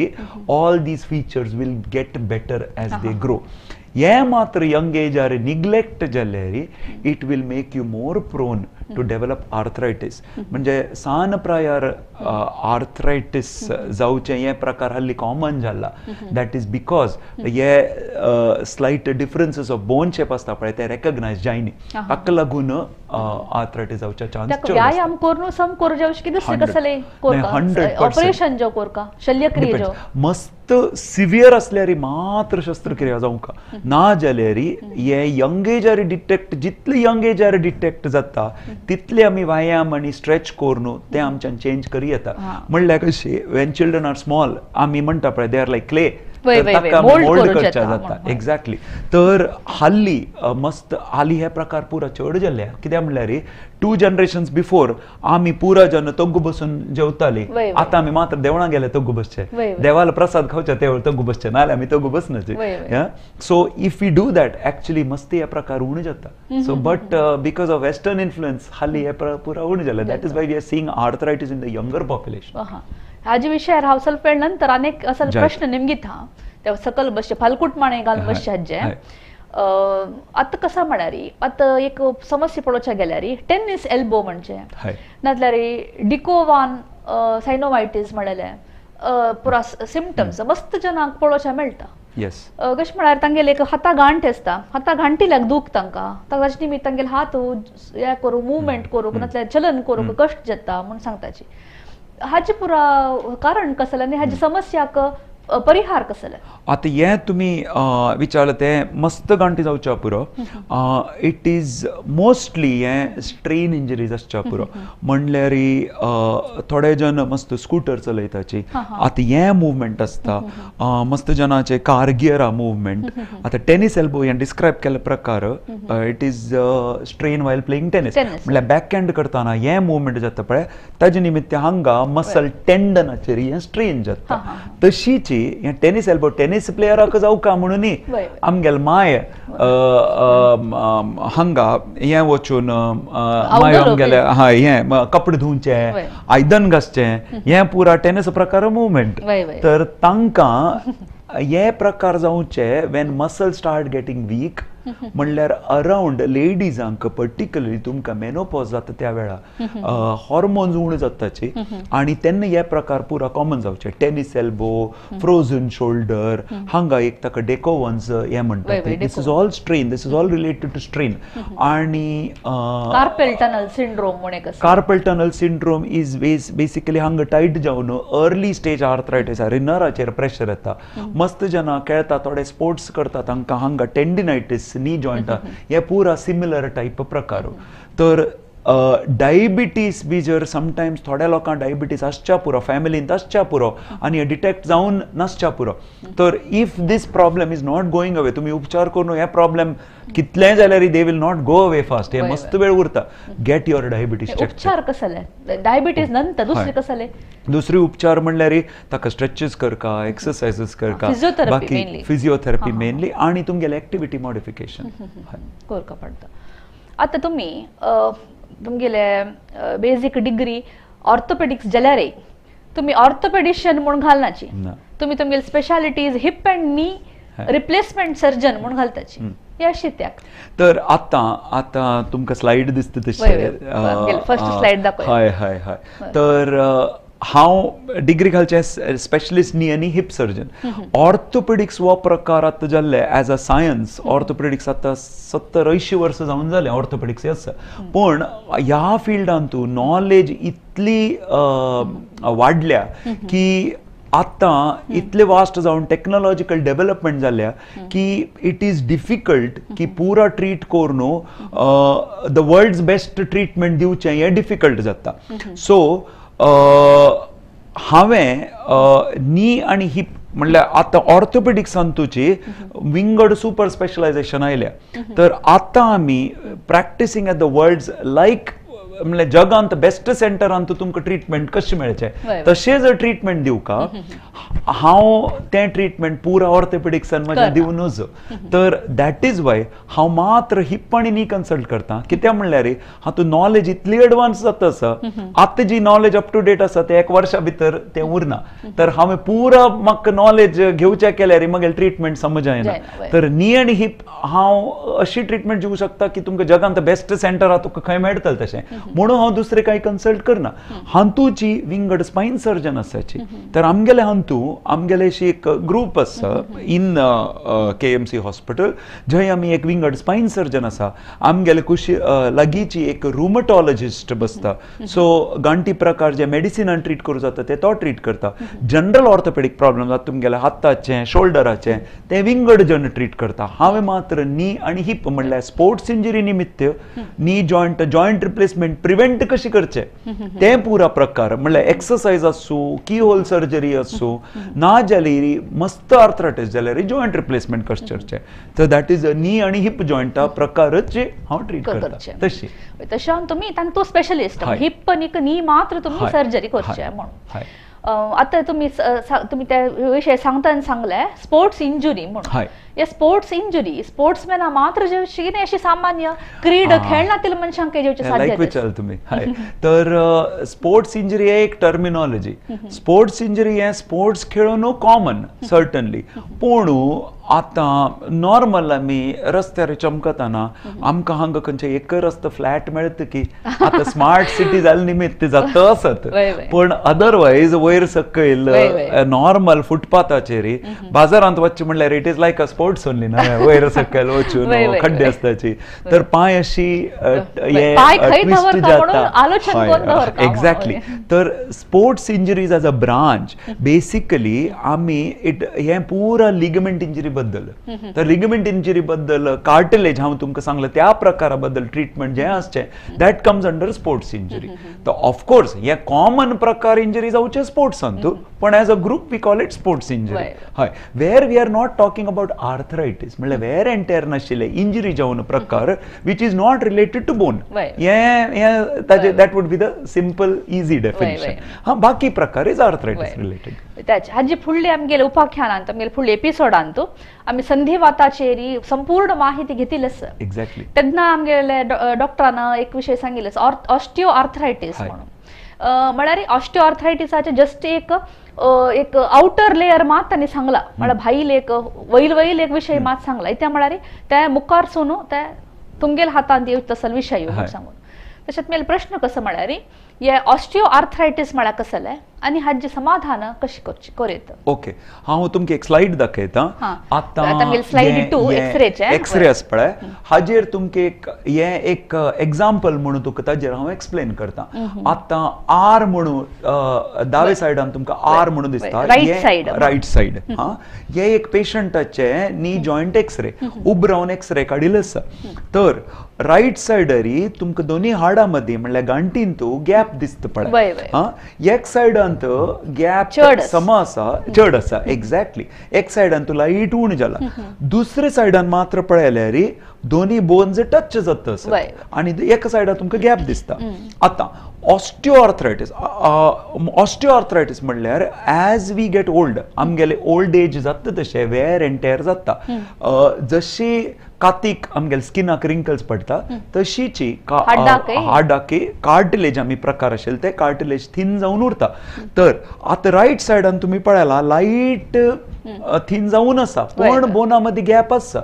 all these features will get better as they grow. हें मात्र यंग एजार निग्लेक्ट जाल्यार it will make you more prone to develop arthritis. म्हणजे सान प्रायार आर्थरायटीस जावचें हे प्रकार हल्ली कॉमन जाला. That is because हे slight differences of bone shape आसता पळय ते रेकग्नायज जायनी ताका लागून आर्थरायटीस जावचे चान्स चड. व्यायाम करून सम करू जावचे की दुसरें कसलें ऑपरेशन जो कोरका शल्यक्रिया जो मस्त सिवियर असल्यार मात्र शस्त्रक्रिया जावंक ना जाल्यार हे यंग एजार डिटेक्ट जितले यंग एजार डिटेक्ट जाता तितले आमी व्यायाम आनी स्ट्रेच करून ते आमच्यान चेंज करी येता. म्हणल्यार कशें when children are small आमी म्हणटा पळय they are like clay ताका मोल्ड करच्या जाता. एक्झॅक्टली तर हाल्ली मस्त हाली हे प्रकार पुरा चड जाल्ले. कित्याक म्हणल्यार 2 जनरेशन्स बिफोर आमी पुरा जन तग्गू बसून जेवताली. आतां आमी मात्र देवळां गेले तग्गू बसचे, देवाला प्रसाद खावचे तेवळ तग्गू बसचे, नाल्यार आमी तग्गू बसनाचे. So if you do that actually मस्त हे प्रकार उणें जाता. So but because of western influence हाली हे पुरा उणें जालें. That is why we are seeing arthritis in the younger population. हाजे विशयार हांव ಸ್ವಲ್ಪ वेळ नंतर अनेक असल प्रश्न निमगीत हा ते सकल बसचे फालकूट माणे घालून बसचे हाजे. आतां कसा म्हळ्यार आतां एक समस्या पळोवच्या गेल्यार टेनिस एल्बो म्हणजे नाजाल्यार डिकोवान सायनोवायटीस म्हणलें पुरा सिमटम्स मस्त जनांक पळोवच्या मेळटा. कशें म्हळ्यार तांगेले एक हाता गांठ आसता, हाता गांठील्याक दूख तांकां ताचे निमित्त तांगेले हात हे करूंक मुवमेंट करूंक नाजाल्यार चलन करूंक कश्ट जाता म्हूण सांगताची. हाचे पुरा कारण कसलें आनी हाची समस्याक परिहार कसले? आतां हें तुमी विचारलें तें मस्त गांठी जावच्या पुरो. It is mostly हें स्ट्रेन इंजरीज आसच्या पुरो. म्हणल्यार थोडे जण मस्त स्कूटर चलयताची, आतां हें मुवमेंट आसता. मस्त जणांचे कार गियरा मुवमेंट. आतां टेनीस एल्बो हें डिस्क्रायब केल्ले प्रकार it is strain while playing tennis. म्हणल्यार बॅक हँड करतना हें मुवमेंट जाता पळय, ताजे निमित्त हांगा मसल टेंडनाचेर हें स्ट्रेन जाता. तशीच हें टेनीस एल्बो टेनीस प्लेयराक जावका म्हणून न्ही, आमगेले माय हांगा हें वचून माय आमगेले हय हें कपडे धुवचे, आयदन घासचें, हें पुरा टेनीस प्रकार मुवमेंट. तर तांकां हे प्रकार जावचे when muscle start getting weak. म्हणल्यार अरावंड लेडीजांक पर्टिक्युलरली तुमकां मेनोपॉज जाता त्या वेळार हॉर्मोन्स उणे जाताची आनी तेन्ना हे प्रकार पुरा कॉमन जावचे. टेनीस एल्बो, फ्रोजन शोल्डर, हांगा एक ताका डेकोवन्स हें म्हणटात. This is all strain, this is all related to strain. आनी कार्पेल टनल सिंड्रोम म्हूण एक आसा. Carpal tunnel syndrome is basically हांगा टायट जावन अर्ली स्टेज आर्थरायटीस, रिनराचेर प्रेशर येता. मस्त जनां खेळटा, थोडे स्पोर्ट्स करता, तांकां हांगा टेंडिनायटीस, नी जॉयंट, हे पुरा सिमिलर टायप प्रकार. तर डायबिटीज बी जर समटायम्स थोड्या लोकांक डायबिटीज आसच्या पुरो, फॅमिलींत आसच्या पुरो आनी हे डिटेक्ट जावन नासच्या पुरो, तर if this problem is not going away, तुमी उपचार करून हे प्रॉब्लेम कितलेय जाल्यार they will not go away fast, हे मस्त वेळ उरता. Get your diabetes check. उपचार कसले डायबिटीज नंतर दुसरे कसले? दुसरी उपचार म्हणल्यार ताका स्ट्रेचीस करका, एक्सरसाइजीस करका, बाकी फिजियोथेरपी मेनली आनी तुमगेले एक्टिविटी मॉडिफिकेशन करका पडटा. आतां तुमी तुमगेले बेजीक डिग्री ऑर्थोपेडिक्स जाल्यार तुमी ऑर्थोपेडिशियन म्हूण घालनाची, तुमी तुमगेले specialities hip and knee replacement surgeon म्हूण घालताची. हे अशें त्याक. तर आतां आतां तुमकां स्लायड दिसता तशें फर्स्ट स्लायड दाखय. हय हय हय. तर हांव डिग्री घालचें स्पेशलिस्ट नी आनी हिप सर्जन. ऑर्थोपेडिक्स हो प्रकार आतां जाल्ले एज अ सायन्स. ऑर्थोपेडिक्स आतां 70-80 वर्सां जावन जालें ऑर्थोपेडिक्स आसा, पूण ह्या फिल्डांतू नॉलेज इतली वाडल्या की आतां इतले वास्ट जावन टेक्नॉलॉजिकल डेव्हलपमेंट जाल्या की it is difficult की पुरा ट्रीट करून the world's best treatment दिवचें हें डिफिकल्ट जाता. सो हांवें नी आनी हिप म्हणल्यार आतां ऑर्थोपेडिक्सान तुजी विंगड सुपर स्पेशलायझेशन आयल्या. तर आतां आमी practising at the world's like म्हणल्यार जगांत बेस्ट सेंटरांत तुमकां ट्रिटमेंट कशें मेळचें तशें जर ट्रिटमेंट दिवका, हांव तें ट्रिटमेंट पुरा ऑर्थोपेडिक्सान म्हजें दिवं नजो. तर that is why हांव मात्र हिप आनी नी कन्सल्ट करता. कित्याक म्हणल्यार हातूंत नॉलेज इतली एडवान्स जाता आसा, आतां जी नॉलेज अप टू डेट आसा ते एक वर्सा भितर तें उरना. तर हांवें पुरा म्हाका नॉलेज घेवचें केल्यार म्हगेलें ट्रिटमेंट समज येना. तर नी आनी हिप हांव अशी ट्रिटमेंट दिवंक शकता की तुमकां जगांत बेस्ट सेंटर आहा तुका खंय मेळटलें तशें, म्हणून हांव दुसरे कांय कन्सल्ट करना. हातूची विंगड स्पायन सर्जन आसाची. तर आमगेले हातूं आमगेले अशी एक ग्रूप आसा इन KMC hospital, जंय आमी एक विंगड स्पायन सर्जन आसा. आमगेले कुशी लागींची एक रुमटॉलॉजिस्ट बसता. सो गांठी प्रकार जे मेडिसिनान ट्रीट करूं जाता ते तो ट्रीट करता. जनरल ऑर्थोपेडीक प्रॉब्लम जाता तुमगेले हाताचें, शोल्डराचें, ते विंगड जण ट्रीट करता. हांवें मात्र नी आनी हिप म्हणल्यार स्पोर्ट्स इंजरी निमित्त नी जॉयंट, जॉयंट रिप्लेसमेंट प्रिवेंट कशी करचे ते पुरा प्रकार म्हणल्यार एक्सरसाइज आसूं, की होल सर्जरी आसूं, ना जाल्यार मस्त आर्थरायटीस जाल्यार जॉयंट रिप्लेसमेंट कशें करचें. तर that is नी आनी हिप जॉयंटा प्रकारच हांव ट्रीट करता. तशी तशें तुमी तांतू स्पेशलिस्ट हिप आनी नी मात्र तुमी सर्जरी करचे म्हणून. आतां तुमी तुमी त्या विशय सांगतना सांगलें स्पोर्ट्स इंजुरी म्हणून. हे स्पोर्ट्स इंजुरी स्पोर्ट्समॅना मात्र जेवची न्ही, अशी सामान्य क्रीड खेळनातील मनशांक जेवचे साध्य विचार तुमी. तर स्पोर्ट्स इंजुरी हे एक टर्मिनॉलॉजी. स्पोर्ट्स इंजुरी हे स्पोर्ट्स खेळून कॉमन सर्टनली, पूण आतां नॉर्मल आमी रस्त्यार चमकतना आमकां हांगा खंयचे एक रस्तो फ्लॅट मेळटा की आतां स्मार्ट सिटी जाले निमित्त जाता आसत, पण अदरवायज वयर सकयल नॉर्मल फुटपाथाचेर बाजारांत वचचें म्हणल्यार it is like a sports only ना, वयर सकयल वचून खड्डे आसताची तर पांय अशी ट्विस्ट जाता. एक्झॅक्टली. तर sports injuries as a branch basically आमी it हें पुरा लिगमेंट इंजरी बद्दल, तर लिगमेंट इंजरी बद्दल कार्टिलेज हांव तुमकां सांगलें त्या प्रकारा बद्दल ट्रिटमेंट जें आसचें that comes under sports injury. तर ऑफकोर्स हे कॉमन प्रकार इंजरी जावचे स्पोर्ट्सांत, पण as a group we call it sports injury. हय, where we are not talking about arthritis म्हणल्यार वेर एंड टेर नाशिल्ले इंजरी जावन प्रकार which is not related to bone, हें ताजें that would be the simple easy definition. हा, बाकी प्रकार is arthritis related. त्याचे हाजी फुडले आमगेले उपाख्यानांत आमगेले फुडले एपिसोडांत आमी संधिवाताचेर संपूर्ण माहिती घेतिल्लेच. एक्झॅक्टली. तेन्ना आमगेले डॉक्टरान एक विशय सांगिल्लेच ऑस्टिओ आर्थरायटीस म्हणून, म्हळ्यार ऑस्टिओ आर्थरायटीसाचे जस्ट एक एक आउटर लेयर मात तांणी सांगला, म्हळ्यार भायल एक वयल वयल एक विशय मात सांगला. त्या म्हळ्यार त्या मुखार सून त्या तुमगेल्या हातांत येवचे तसलो विशय सांगून. तशेंच मेल प्रश्न कसो म्हळ्यार हे ऑस्टिओ आर्थरायटीस म्हळ्यार कसलें आनी हाजे समाधान कशें करचें करेत. ओके, हांव तुमकां एक स्लायड दाखयता. आतां स्लायड 2 एक्सरेचे एक्सरे आसा पळय, हाजेर तुमकां एक हें एक एग्जाम्पल म्हणून तुका ताजेर हांव एक्सप्लेन करता. आतां आर म्हणून दावे सायडान तुमकां आर म्हणून दिसता, रायट सायड, रायट सायड. हा, हे एक पेशंटाचे नी जॉयंट एक्सरे उब रावन एक्सरे काडिल्लो आसा. तर रायट सायडरी तुमकां दोनी हाडां मदीं म्हणल्यार गांठीन तूं गॅप दिसता पळय. हा, एक सायडान गॅप सम आसा, चड आसा. एक्झॅक्टली. एक सायडान तूं लायट उण जाला, दुसरे सायडान मात्र पळयल्यार दोनी बोन्स टच जाता आसा आनी एका सायडान तुमकां गॅप दिसता. आतां ऑस्टिओआर्थरायटीस, ऑस्टिओआर्थरायटीस म्हणल्यार एज we get old, आमगेले ओल्ड एज जाता तशें वेर एंड टेर जाता. जशी कातीक आमगेले स्किनाक रिंकल्स पडटा तशीची हाडाकी कार्टिलेज आमी प्रकार आशिल्ले ते कार्टिलेज थीन जावन उरता. तर आतां रायट सायडान तुमी पळयला लायट थीन जावन आसा, पण बोना मदीं गॅप आसा.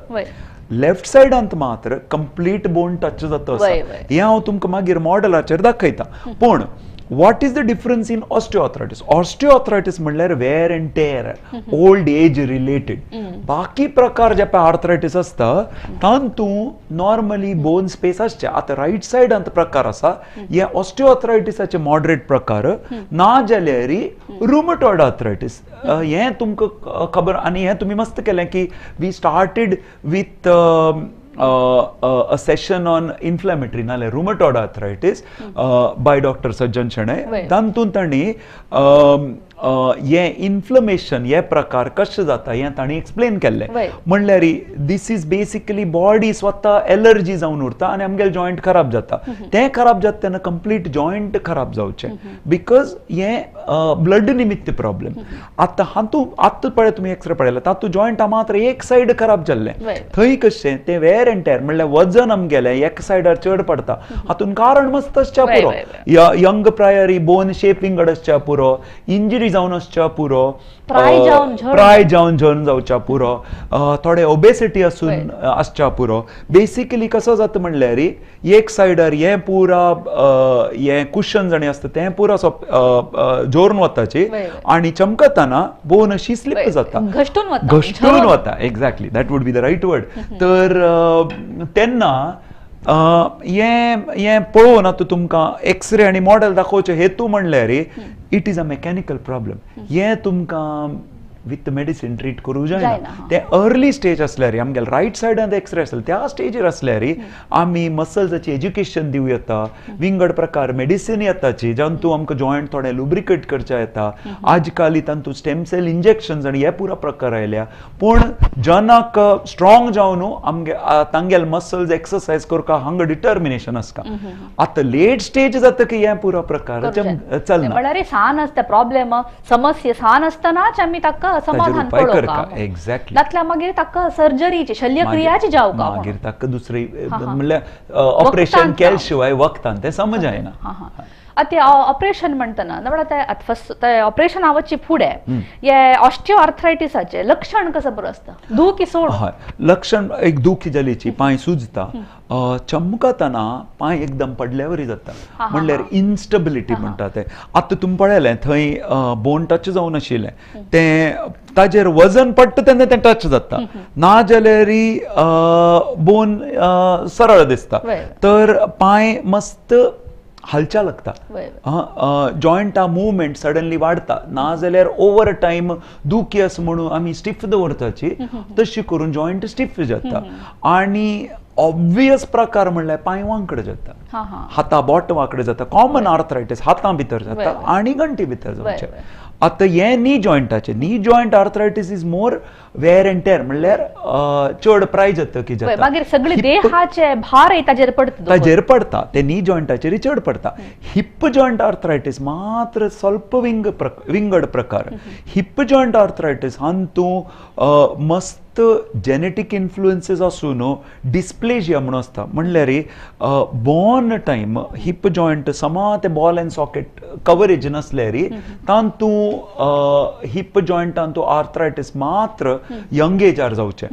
लेफ्ट सायडांत मात्र कंप्लीट बोन टच जाता आसा. हें हांव तुमकां मागीर मॉडलाचेर दाखयता. पूण what is the difference in osteoarthritis? Osteoarthritis म्हणल्यार wear and tear, old age related. बाकी प्रकार जे पळय आर्थरायटीस आसता तातूंत नॉर्मली बोन स्पेस आसचे. आतां रायट सायडांत प्रकार आसा, हे ऑस्टिओआर्थरायटीसाचे मॉडरेट प्रकार, ना जाल्यार रुमॅटॉइड आर्थरायटीस. हें तुमकां खबर आनी हें तुमी मस्त केलें की we started with a session on inflammatory नाल्यार rheumatoid arthritis by doctor Sajjan Shenoy. तातूंत तांणी हें इन्फ्लमेशन हे प्रकार कशें जाता हें तांणी एक्सप्लेन केल्लें. म्हणल्यार this is basically body स्वता एलर्जी जावन उरता आनी आमगेले जॉयंट खराब जाता. तें खराब जाता तेन्ना कंप्लीट जॉयंट खराब जावचें because हें ब्लड निमित्त प्रॉब्लम. आतां हातूंत आतां पळय तुमी एक्सरे पळयला तातूंत जॉयंटा मात्र एक सायड खराब जाल्लें, थंय कशें तें वेर एंड टेर म्हणल्यार वजन आमगेलें एक सायडार चड पडटा. हातूंत कारण मस्त आसच्या पुरो, यंग प्रायरी बोन शेप विंगड आसच्या पुरो, इंजरी जावन आसच्या पुरो, प्राय जावन झरून जावच्या पुरो, थोडे ओबेसिटी आसून आसच्या पुरो. बेसिकली कसो जाता म्हणल्यार एक सायडार हें पुरा हें कुशन जाणी आसता तें पुरा जोरून वताची आनी चमकतना बोन अशी स्लिप जाता, घश्टून वता. Exactly, that would be the right word. तर तेन्ना हें हें पळोवन आतां तुमकां एक्सरे आनी मॉडल दाखोवचें हेतू म्हणल्यार it is a mechanical problem. हें तुमकां विथ मेडिसीन ट्रीट करूं जायना. तें अर्ली स्टेज आसल्यार आमगेले रायट सायडान एक्सरे आसले त्या स्टेजीर आसल्यार आमी मसल्साची एज्युकेशन दिवं येता, विंगड प्रकार मेडिसीन येताची जातूंत आमकां जॉयंट थोडे लुब्रिकेट करचे येता. आज काल तातूंत स्टेम सेल इंजेक्शन्स आनी हे पुरा प्रकार आयल्या. पूण जनाक स्ट्रॉंग जावन आमगे तांगेले मसल्स एक्सरसायज करपाक हांगा डिटर्मिनेशन आसता. आतां लेट स्टेज जाता की हे पुरा प्रकार चलना. म्हळ्यार सान आसता प्रॉब्लेम, समस्या सान आसतनाच आमी ताका समाधान करका. एक्झॅक्टली. नातल्या मागीर ताका सर्जरीची शल्यक्रियाची जावका, मागीर ताका दुसरी म्हणल्यार ऑपरेशन केले शिवाय वखदान तें समजायना. आतां ऑपरेशन म्हणटना म्हळ्यार फर्स्ट ते ऑपरेशन आवची फुडें हे ऑस्टियो आर्थरायटीसाचे लक्षण कसं बरं आसता? दुखी सोड. हय, लक्षण एक दुखी जालीची, पांय सुजता, चमकतना पांय एकदम पडल्यावरी जाता, म्हणल्यार इन्स्टेबिलिटी म्हणटा ते. आतां तुमी पळयलें थंय बोन टच जावं नाशिल्लें, तें ताजेर वजन पडटा तेन्ना तें टच जाता, ना जाल्यार बोन सरळ दिसता. तर पांय मस्त हालच्या लागता, जॉयंटा मुवमेंट सडनली वाडटा, ना जाल्यार ओवर टायम दुखी आसा म्हणून आमी स्टिफ दवरताची तशी करून जॉयंट स्टिफ जाता. आनी ऑब्वियस प्रकार म्हणल्यार पांय वांकड जाता, हाता बोट वांकड जाता, कॉमन आर्थरायटीस हातां भितर जाता आनी घंटी भितर जावचें. आतां हें नी जॉयंटाचें, knee joint arthritis is more wear and tear, म्हणल्यार चड प्राय जाता की जाता, मागीर सगळे देहाचे भार ताजेर पडटा, ताजेर पडटा, ते नी जॉयंटाचेर चड पडटा. हिप जॉयंट आर्थरायटीस मात्र स्वल्प विंगड प्रकार. हिप जॉयंट आर्थरायटीस हातूंत मस्त जेनेटीक इन्फ्लुएन्सीस आसून डिस्प्लेजिया म्हणून आसता, म्हणल्यार बॉर्न टायम हिप जॉयंट समा ते बॉल अँड सॉकेट कवरेज नासल्यार तातूंत हिप जॉयंटांतू आर्थरायटीस मात्र यंग एजार जावचें.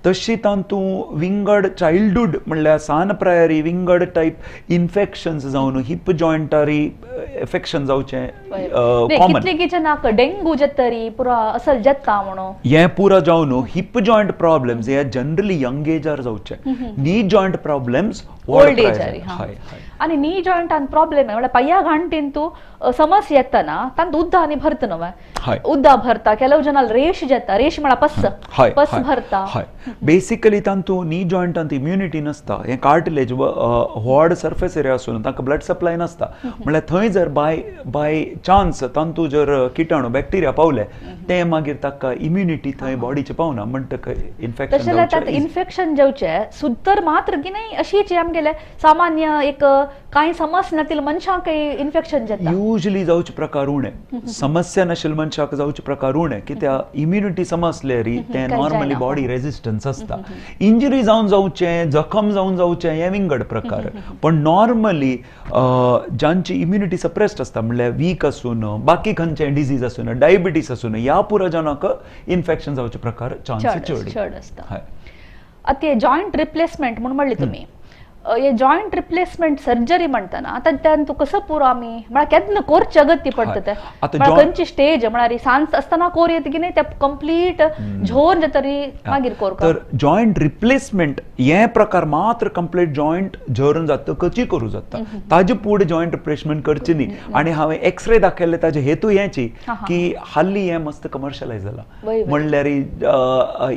तशी तातूंत विंगड चायल्डहूड म्हणल्यार सान प्रायरी विंगड टायप इन्फेक्शन्स जावन हिप जॉयंटारी एफेक्शन जावचें कॉमन. डेंगू जातरी पुरा असल जाता म्हणून हें पुरा जावन हिप जॉयंट प्रॉब्लेम्स हे जनरली यंग एजार जावचे, नी जॉयंट प्रॉब्लेम्स ओल्ड एजार. आनी नी जॉयंटान प्रॉब्लेम म्हणल्यार पांया घांटीन तूं समस्या येता ना, तांत उद्दा आनी भरता न्हय, उद्दा भरता, ಕೆಲವು ಜನ ರೇಷ್ जाता, रेश म्हळ्यार पस, पस भरता. हय, बेसिकली तांतू नी जॉयंटांत इम्युनिटी नासता, हें कार्टिलेज व्हड सर्फेस एरिया आसून तांकां ब्लड सप्लाय नासता, म्हणल्यार थंय जर बाय चान्स तांतू जर किटाणू बॅक्टेरिया पावले ते मागीर ताका इम्युनिटी थंय बॉडीचे पावना, म्हणटकच इन्फेक्शन. तशें जाल्यार इन्फेक्शन जावचें सुद्दां मात्र की न्ही अशीच आमगेले सामान्य एक कांय समस्या नातील मनशांक इन्फेक्शन जाता. युजली जावचे प्रकार उणे, समस्या नाशिल्ले मनशाक जावचे प्रकार उणे, कित्याक इम्युनिटी समजल्यार तें नॉर्मली बॉडी रेजिस्टन्स आसता. इंजरी जावन जावचें, जखम जावन जावचें हें विंगड प्रकार, पण नॉर्मली जांची इम्युनिटी सप्रेस्ड आसता म्हणल्यार वीक आसून, बाकी खंयचे डिजीज आसून, डायबिटीस आसून, ह्या पुरा जाणांक इन्फेक्शन जावचे प्रकार चान्स चड आसता. आतां जॉयंट रिप्लेसमेंट म्हूण म्हणली तुमी, हे जॉयंट रिप्लेसमेंट सर्जरी म्हणटना आतां त्यान तूं कसो पुरो आमी म्हळ्यार केन्ना कोरचे अगत्य पडटा तें, खंयची स्टेज म्हळ्यार सांज आसतना कोर येत की न्ही ते कंप्लीट झोर जातरी मागीर कोर. तर जॉयंट रिप्लेसमेंट हे प्रकार मात्र कंप्लीट जॉयंट झरून जातकच करूं जाता, ताजे फुडें जॉयंट रिप्लेसमेंट करची न्ही. आनी हांवें एक्सरे दाखयल्ले ताजे हेतू हेची की हाल्ली हें मस्त कमर्शलायज जाला, म्हणल्यार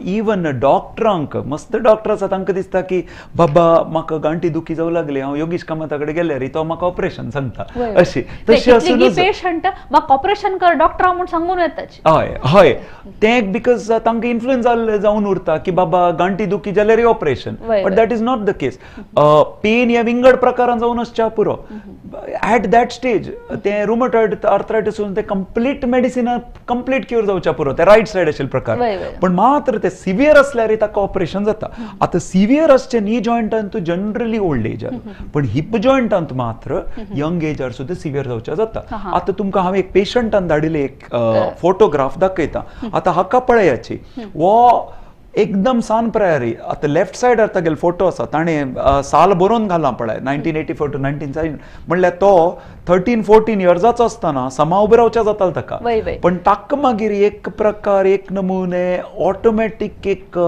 इवन डॉक्टरांक मस्त डॉक्टर आसा तांकां दिसता की बाबा म्हाका गांठी दुखी जावं लागली, हांव योगेश कामता कडेन गेल्यार तो म्हाका ऑपरेशन सांगता अशी. तशी आसून पेशंट म्हाका ऑपरेशन कर डॉक्टर म्हूण सांगून येता. हय हय, तें because तांकां इन्फ्लुएन्स जावन उरता की बाबा गांठी दुखी जाल्यार operation, but that is not the case. Pain ह्या विंगड प्रकारान जावन आसच्या पुरो. एट that stage तें रुमॅटॉइड आर्थरायटीस ते कंप्लीट मेडिसिना कंप्लीट क्युअर जावच्या पुरो, ते रायट सायड आशिल्ले प्रकार, पण मात्र ते सिवियर असल्यार ताका ऑपरेशन जाता. आतां सिवियर आसचे नी जॉयंटान तूं जनरली ओल्ड एजार, पण हिप जॉयंटांत मात्र यंग एजार सुद्दां सिवियर जावच्या जाता. आतां तुमकां हांव एक पेशंटान धाडिल्ले एक फोटोग्राफ दाखयता, आतां हाका पळयाची, हो एकदम सान प्रायरी. आतां लेफ्ट सायडार तागेलो फोटो आसा, ताणें साल बरोवन घालां पळय 1984 टू 1970, म्हणल्यार तो 13-14 इयर्साचो आसतना समा उबे रावच्या जातालो ताका, पण ताका मागीर एक प्रकार एक नमुने ऑटोमॅटीक एक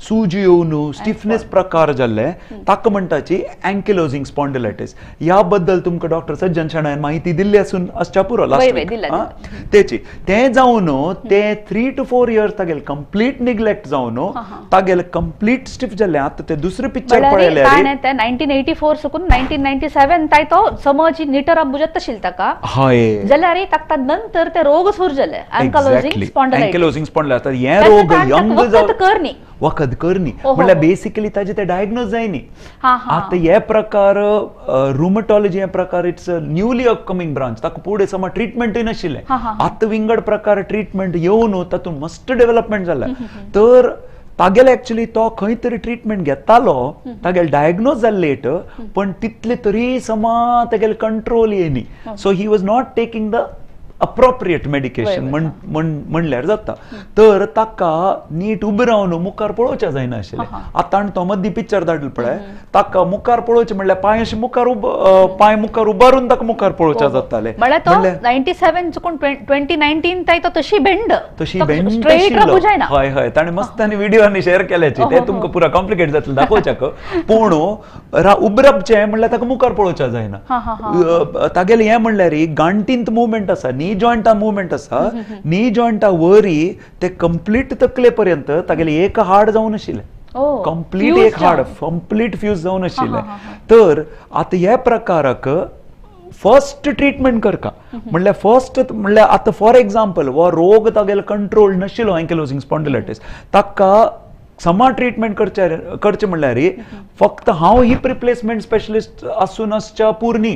सूज येवन स्टिफनेस प्रकार जाल्ले, ताका म्हणटाची अँकिलोजिंग स्पॉन्डिलायटीस. ह्या बद्दल तुमकां डॉक्टर सज्जन शणैन माहिती दिल्ली आसून आसच्या पुरो लास्ट वीक तेची. तें जावन ते 3 to 4 years तागेले कंप्लीट निग्लेक्ट जावन तागेले कंप्लीट स्टिफ जाल्ले. आतां ते दुसरे पिक्चर पळयल्यार 1984 सुकून 1997 ताय तो समज निटर बुजत तशील ताका, हय, जाल्यार ताका नंतर ते रोग सुरू जाले अँकिलोजिंग स्पॉन्डिलायटिस. अँकिलोजिंग स्पॉन्डिलायटिस हे रोग यंग करनी वखद करनी म्हणल्यार बेसिकली ताजे ते डायग्नोज जायनी. आतां हे प्रकार रुमॅटॉलॉजी हे प्रकार it's a newly upcoming branch, ताका फुडें समा ट्रिटमेंटूय नाशिल्लें. आतां विंगड प्रकार ट्रिटमेंट येवन तातूंत मस्त डेव्हलपमेंट जालां. तर तागेले एक्चुअली तो खंय तरी ट्रिटमेंट घेतालो, तागेले डायग्नोज जालें लेट, पण तितले तरी समा तागेले control येयनी. So he was not taking the appropriate medication म्हणल्यार जाता. तर ताका नीट उबें रावन मुखार पळोवचें जायना आशिल्लें. आतां आनी तो मदीं पिक्चर धाडलें पळय, ताका मुखार पळोवचें म्हणल्यार पांय अशें मुखार पांय मुखार उबारून ताका मुखार पळोवचें जातालें. म्हळ्यार तो 97 चुकून 2019 ताय तो तशी बेंड, तशी बेंड आशिल्लो. हय हय, ताणें मस्त आनी व्हिडियो आनी शेअर केल्याची, ते तुमकां पुरा कॉम्प्लिकेट जातलें दाखोवच्याक. पूण उबें रावचें म्हणल्यार ताका मुखार पळोवचें जायना. तागेलें हें म्हणल्यार गांठींत मुवमेंट आसा, नी जॉयंटा मुवमेंट आसा, नी जॉयंटा वरी ते कंप्लीट तकले पर्यंत तागेले एक हाड जावन आशिल्लें, कंप्लीट एक हाड कंप्लीट फ्यूज जावन आशिल्लें. तर आतां ह्या प्रकाराक फर्स्ट ट्रिटमेंट करका म्हणल्यार फर्स्ट म्हणल्यार आतां फॉर एग्जाम्पल हो रोग तागेलो कंट्रोल नाशिल्लो एंकिलोजिंग स्पॉन्डिलायटीस, ताका समा ट्रिटमेंट करचें म्हणल्यार फक्त हांव हिप रिप्लेसमेंट स्पेशलिस्ट आसून आसच्या पुर्णी,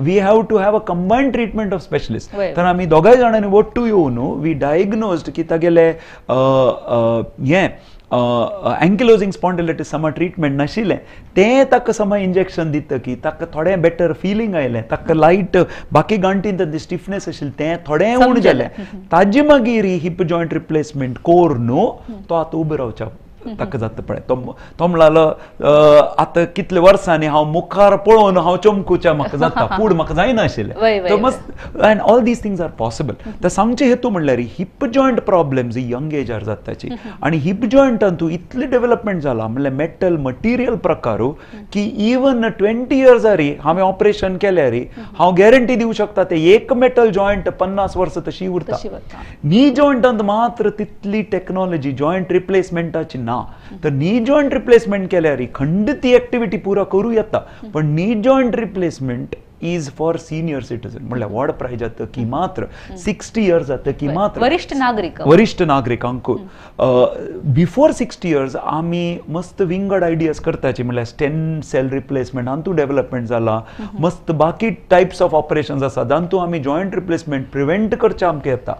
we have to have a combined treatment of specialist. तर आमी दोगांय जाणांनी ಒಟ್ಟು येवन we diagnosed की तागेले हें एंकिलोजिंग स्पॉन्डिलायटीस समा ट्रिटमेंट नाशिल्लें, तें ताका समा इंजेक्शन दिता की ताका थोडें बेटर फिलींग आयलें, ताका लायट बाकी गांठीन तांची स्टिफनेस आशिल्लें तें थोडें उणें जालें. ताजे मागीर हिप जॉयंट रिप्लेसमेंट करून तो आतां उबो रावच्या ताका जाता पळय. तो म्हणलो आतां कितले वर्सांनी हांव मुखार पळोवन हांव चमकुच्या म्हाका जाता, पूण म्हाका जायना आशिल्लें. मस्त, and all these things are possible. तर सांगचे हेतू म्हणल्यार हिप जॉयंट प्रॉब्लेम्स यंग एजार जाताची, आनी हिप जॉयंटान तूं इतलें डेव्हलपमेंट जाला म्हणल्यार मेटल मटिरियल प्रकारू की इवन 20 इयर्सारी हांवें ऑपरेशन केल्यार हांव गॅरंटी दिवं शकता ते एक मेटल जॉयंट 50 वर्सां तशी उरता. नी जॉयंटांत मात्र तितली टॅक्नॉलॉजी जॉयंट रिप्लेसमेंटाची ना. तर नी जॉयंट रिप्लेसमेंट केल्यार खंड ती एक्टिविटी पुरा करूं येता, पण knee joint replacement is for senior citizen म्हणल्यार व्हड प्राय जाता की मात्र 60 इयर्स जाता की मात्र वरिष्ठ नागरीक, वरिष्ठ नागरिकांक बिफोर 60 इयर्स आमी मस्त विंगड आयडियाज करताची म्हणल्यार स्टेम सेल रिप्लेसमेंट हातूंत डेव्हलपमेंट जाला, मस्त बाकी टायप्स ऑफ ऑपरेशन्स आसा जातूंत आमी जॉयंट रिप्लेसमेंट प्रिवेंट करचें आमकां येता.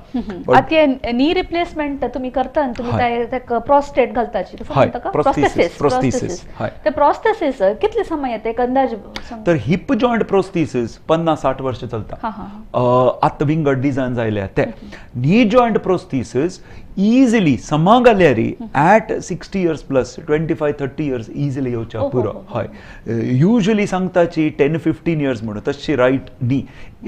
आतां नी रिप्लेसमेंट तुमी करता आनी तुमी ताका प्रोस्टेट घालताची, प्रोस्थेसिस, ते प्रोस्थेसिस कितले समय येता एक अंदाज? तर हिप जॉयंट प्रोस्थेसिस 50-60 वर्ष चलता. आतां विंगड डिझायन आयल्या ते नी जॉयंट प्रोस्थेसिस इजिली समा घाल्यार at 60 years plus 25-30 years easily येवच्या पुरो. हय, युजली सांगताची 10-15 इयर्स म्हणून, तशी रायट न्ही.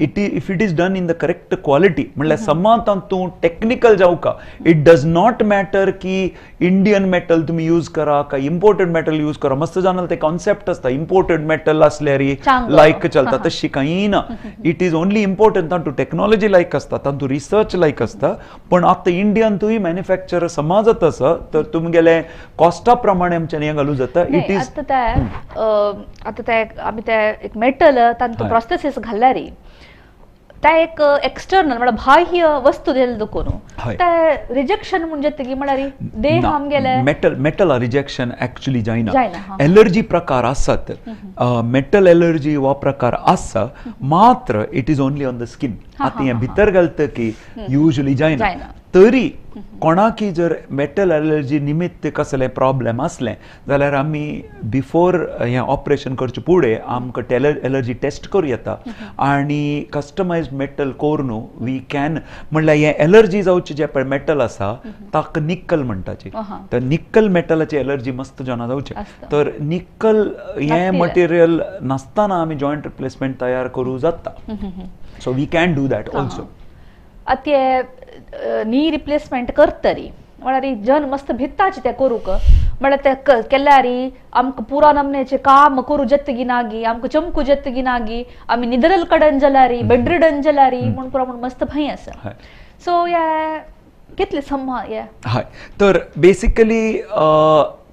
It if it is done in the correct quality म्हणल्यार समा तातूंत टॅक्निकल जावका, it does not matter की इंडियन मेटल तुमी यूज करा काय इम्पोर्टेड मेटल यूज करा. मस्त जाणां ते कॉन्सेप्ट आसता इम्पोर्टेड मेटल आसल्यार लायक चलता, तशी कांय ना. It is only important तातूंत टॅक्नॉलॉजी लायक आसता, तातूंत रिसर्च लायक आसता. पण आतां इंडियन तुय मॅन्युफॅक्चर समा जाता आसा, तर तुमगेले कॉस्टा प्रमाणे आमच्यान हें घालूं जाता. It is आतां ते आमी ते एक मेटल तांतूत प्रोस्थेसिस घाल्यार त्या एक एक्सटर्नल म्हळ्यार बाह्य वस्तू दिले दुखून ते रिजेक्शन म्हणजे म्हळ्यार देह आमगेले मेटल मेटल रिजेक्शन एक्चुअली जायना. एलर्जी प्रकार आसात, मेटल एलर्जी हो प्रकार आसा, मात्र it is only on the skin. आतां हें भितर घालता की युजली जायना. तरी कोणाकी जर मेटल एलर्जी निमित्त कसलें प्रॉब्लेम आसलें जाल्यार आमी बिफोर हें ऑपरेशन करचे फुडें आमकां एलर्जी टेस्ट करूं येता आनी कस्टमायज्ड मेटल करून we can म्हणल्यार हें एलर्जी जावचें जें पळय मेटल आसा ताका निक्कल म्हणटाची, तर निक्कल मेटलाची एलर्जी मस्त जाणां जावचें. तर निक्कल हें मटेरियल नासतना आमी जॉयंट रिप्लेसमेंट तयार करूं जाता. So we can do that also. आतां नी रिप्लेसमेंट करतरी म्हळ्यार जन मस्त भित्ताची ते करूंक म्हळ्यार ते केल्यार आमकां पुरा नमनेचें काम करूं जेतगी नागी, आमकां चमकू जेतगी नागी, आमी निद्रल कडन जाल्यार बेडरिडन जाल्यार म्हूण पुरा म्हूण मस्त भंय आसा. सो हे कितले समा हे? हय, तर बेसिकली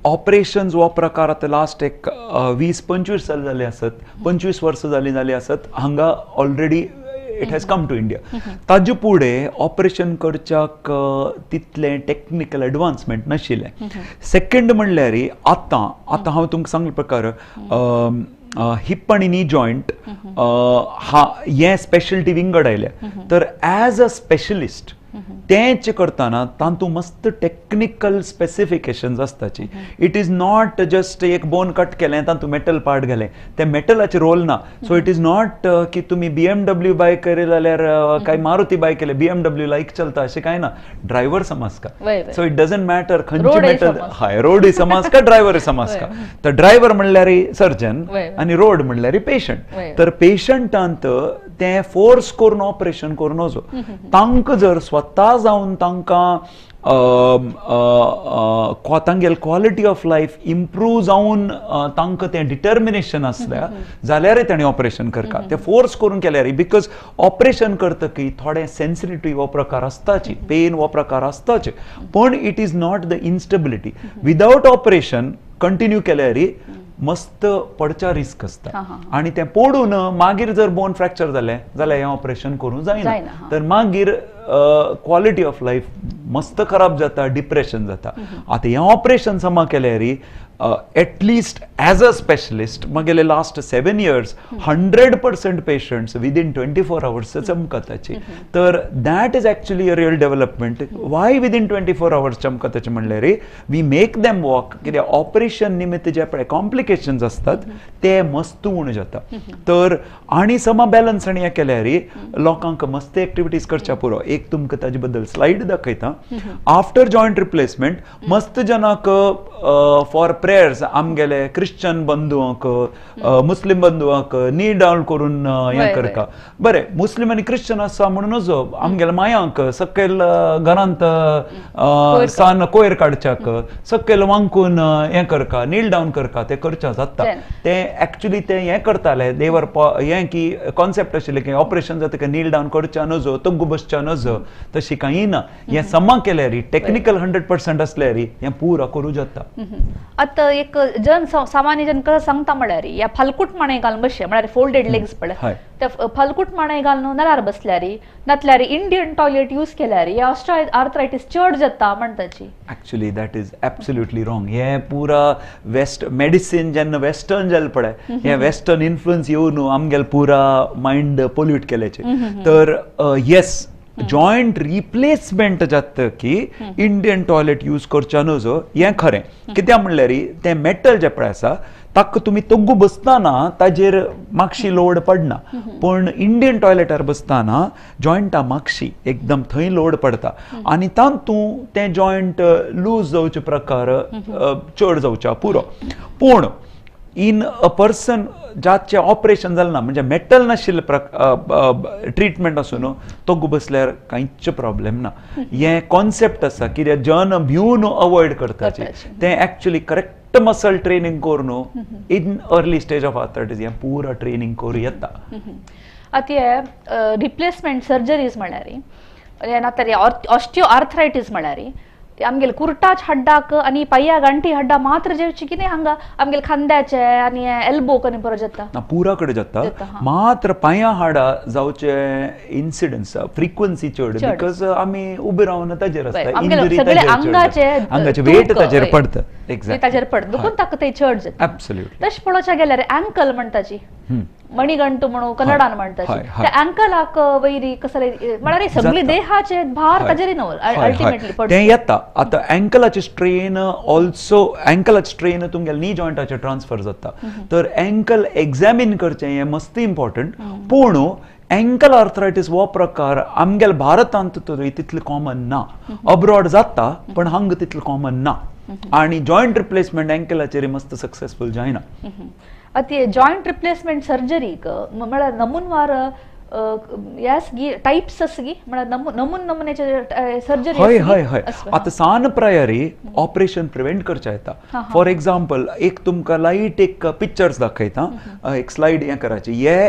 ऑपरेशन्स हो प्रकार आतां लास्ट एक 20-25 साल जाले आसत, 25 वर्सां जालीं जालीं आसत, हांगा already it has come to India. ताजे फुडें ऑपरेशन करच्याक तितलें टॅक्निकल एडवान्समेंट नाशिल्लें. सेकंड म्हणल्यार आतां आतां हांव तुमकां सांगले प्रकार हिप आनी नी जॉयंट हा हें स्पेशलिटी विंगड आयल्या. तर एज अ स्पेशलिस्ट तेंच करतना तातूंत मस्त टेक्निकल स्पेसिफिकेशन्स आसताची. It is not just एक बोन कट केलें तातूंत मेटल पार्ट घालें, ते मेटलाचे रोल ना. सो it is not की तुमी BMW bye केले जाल्यार काय मारुती बाय केले BMW लायक चलता अशें कांय ना. ड्रायव्हर समज का, सो it doesn't matter खंयचे मेटल. हय, रोडूय समज का, ड्रायव्हरूय समज का. तर ड्रायव्हर म्हणल्यार सर्जन आनी रोड म्हणल्यार पेशंट. तर पेशंटांत तें फोर्स करून ऑपरेशन करून नजो. तांकां जर स्वता जावन तांकां तांगेले क्वॉलिटी ऑफ लायफ इम्प्रूव जावन तांकां तें डिटर्मिनेशन आसल्या जाल्यारय ताणें ऑपरेशन करता. तें फोर्स करून केल्यार, because operation करतकीर थोडे सेन्सिटिव हो प्रकार आसताची, पेन हो प्रकार आसताचे, पण it is not the instability. Without operation continue केल्यार मस्त पडच्या रिस्क आसता आनी तें पडून मागीर जर बोन फ्रॅक्चर जालें जाल्यार हें ऑपरेशन करूंक जायना. तर मागीर क्वॉलिटी ऑफ लायफ मस्त खराब जाता, डिप्रेशन जाता. आतां हें ऑपरेशन समा केल्यार at least as a specialist म्हगेले last 7 years 100% patients within 24 hours चमकताची. तर that is actually a real development. Why within 24 hours चमकताचे म्हणल्यार we make them walk. कित्याक ऑपरेशन निमित्त जे पळय कॉम्प्लिकेशन्स आसतात ते मस्त उणें जाता. तर आनी समा बॅलन्स आनी हें केल्यार लोकांक मस्त एक्टिविटीज करच्या पुरो. एक तुमकां ताजे बद्दल स्लायड दाखयता. आफ्टर जॉयंट रिप्लेसमेंट मस्त जनाक फॉर प्रेयर्स आमगेले क्रिश्चन बंधुआंक, मुस्लिम बंधुआंक नी डावन करून हें करता. बरें, मुस्लिम आनी क्रिश्चन आसा म्हणून आमगेले मायांक सकयल घरांत सान कोयर काडच्याक सकयल वांकून हें करता, नील डावन करता, ते करच्या जाता. ते एक्चुली ते हें करताले, देवर हें की कॉन्सेप्ट आशिल्लें की ऑपरेशन जाता नील डावन करच्या नजो, तग्गू बसच्या नजो, तशी कांय ना. हें समा केल्यार टेक्निकल 100% आसल्यार हें पुरा करूं जाता. आतां एक जन सामान्य जन कसं सांगता म्हळ्यार ह्या फालकूट माणय घालून बसचे म्हळ्यार फोल्डेड लेग्स पळय, त्या फालकूट माणय घालून नळार बसल्यार नातल्यार इंडियन टॉयलेट यूज केल्यार ह्या आर्थरायटीस चड जाता म्हणटाची. Actually that is absolutely wrong. हें पुरा वेस्ट मेडिसीन जेन्ना वेस्टर्न जालें पळय, हें वेस्टर्न इन्फ्लुएन्स येवन आमगेले पुरा मायंड पोल्यूट केल्याचे. तर येस, जॉयंट रिप्लेसमेंट जाता की इंडियन टॉयलेट यूज करच्या नजो हें खरें. कित्याक म्हणल्यार तें मेटल जें पळय आसा ताका तुमी तग्गू बसतना ताजेर मातशी लोड पडना, पण इंडियन टॉयलेटार बसतना जॉयंटा मातशी एकदम थंय लोड पडता आनी तातूंत तें जॉयंट लूज जावचे प्रकार चड जावच्या पुरो. पूण इन अ पर्सन जाचे ऑपरेशन जालें ना, म्हणजे मेटल नाशिल्लें ट्रिटमेंट आसून तग्गू बसल्यार कांयच प्रॉब्लेम ना. हें कॉन्सेप्ट आसा कित्याक जन भिवन अवॉयड करताचे, तें एक्चुली करेक्ट मसल ट्रेनिंग करून in early stage of arthritis हें पुरा ट्रेनिंग करूं येता. आतां हे रिप्लेसमेंट सर्जरीज म्हळ्यार नातर ऑस्टियो आर्थरायटीस म्हळ्यार आमगेले कुर्टाच हड्डाक आनी पांया गांठी हड्डा मात्र जेवची कितें हांगा आमगेले खांद्याचे आनी एल्बोक आनी बरो जाता ना, पुरा कडेन जाता. मात्र पांया हाडा जावचे इन्सिडन्स फ्रिक्वन्सी चड, because आमी उबे रावन ताजेर आसता, इंजुरी आंगाचे आंगाचे वेट ताजेर पडटा. एक्झॅक्टली ताजेर पडटा देखून ताका ते चड जाता. एब्सोल्युटली. तशें पळोवच्या गेल्यार अँकल म्हणटाची, मणिगंटू म्हणून कन्नडान म्हणटाची, त्या अँकलाक वयरी कसले म्हळ्यार सगळी देहाचे भार ताजेर न्हू अल्टिमेटली पडटा तें येता. आतां अँकलाचे स्ट्रेन ऑल्सो, अँकलाचे स्ट्रेन तुमगेले नी जॉयंटाचे ट्रान्सफर जाता. तर अँकल एग्जामीन करचें हें मस्त इम्पॉर्टंट. पूण अँकल आर्थरायटीस हो प्रकार आमगेले भारतांत तरी तितले कॉमन ना, अब्रॉड जाता पण हांगा तितले कॉमन ना आनी जॉयंट रिप्लेसमेंट अँकलाचेर मस्त सक्सेसफूल जायना. आतां जॉयंट रिप्लेसमेंट सर्जरीक म्हळ्यार नमूनवार यास गी टायप्स आसा गी म्हळ्यार नमून नमुन्याचे सर्जरी. हय हय हय. आतां सान प्रायरी ऑपरेशन प्रिवेंट करच्या येता. फॉर एक्झाम्पल एक तुमकां लायट एक पिक्चर्स दाखयता, एक स्लायड हें करायची, हे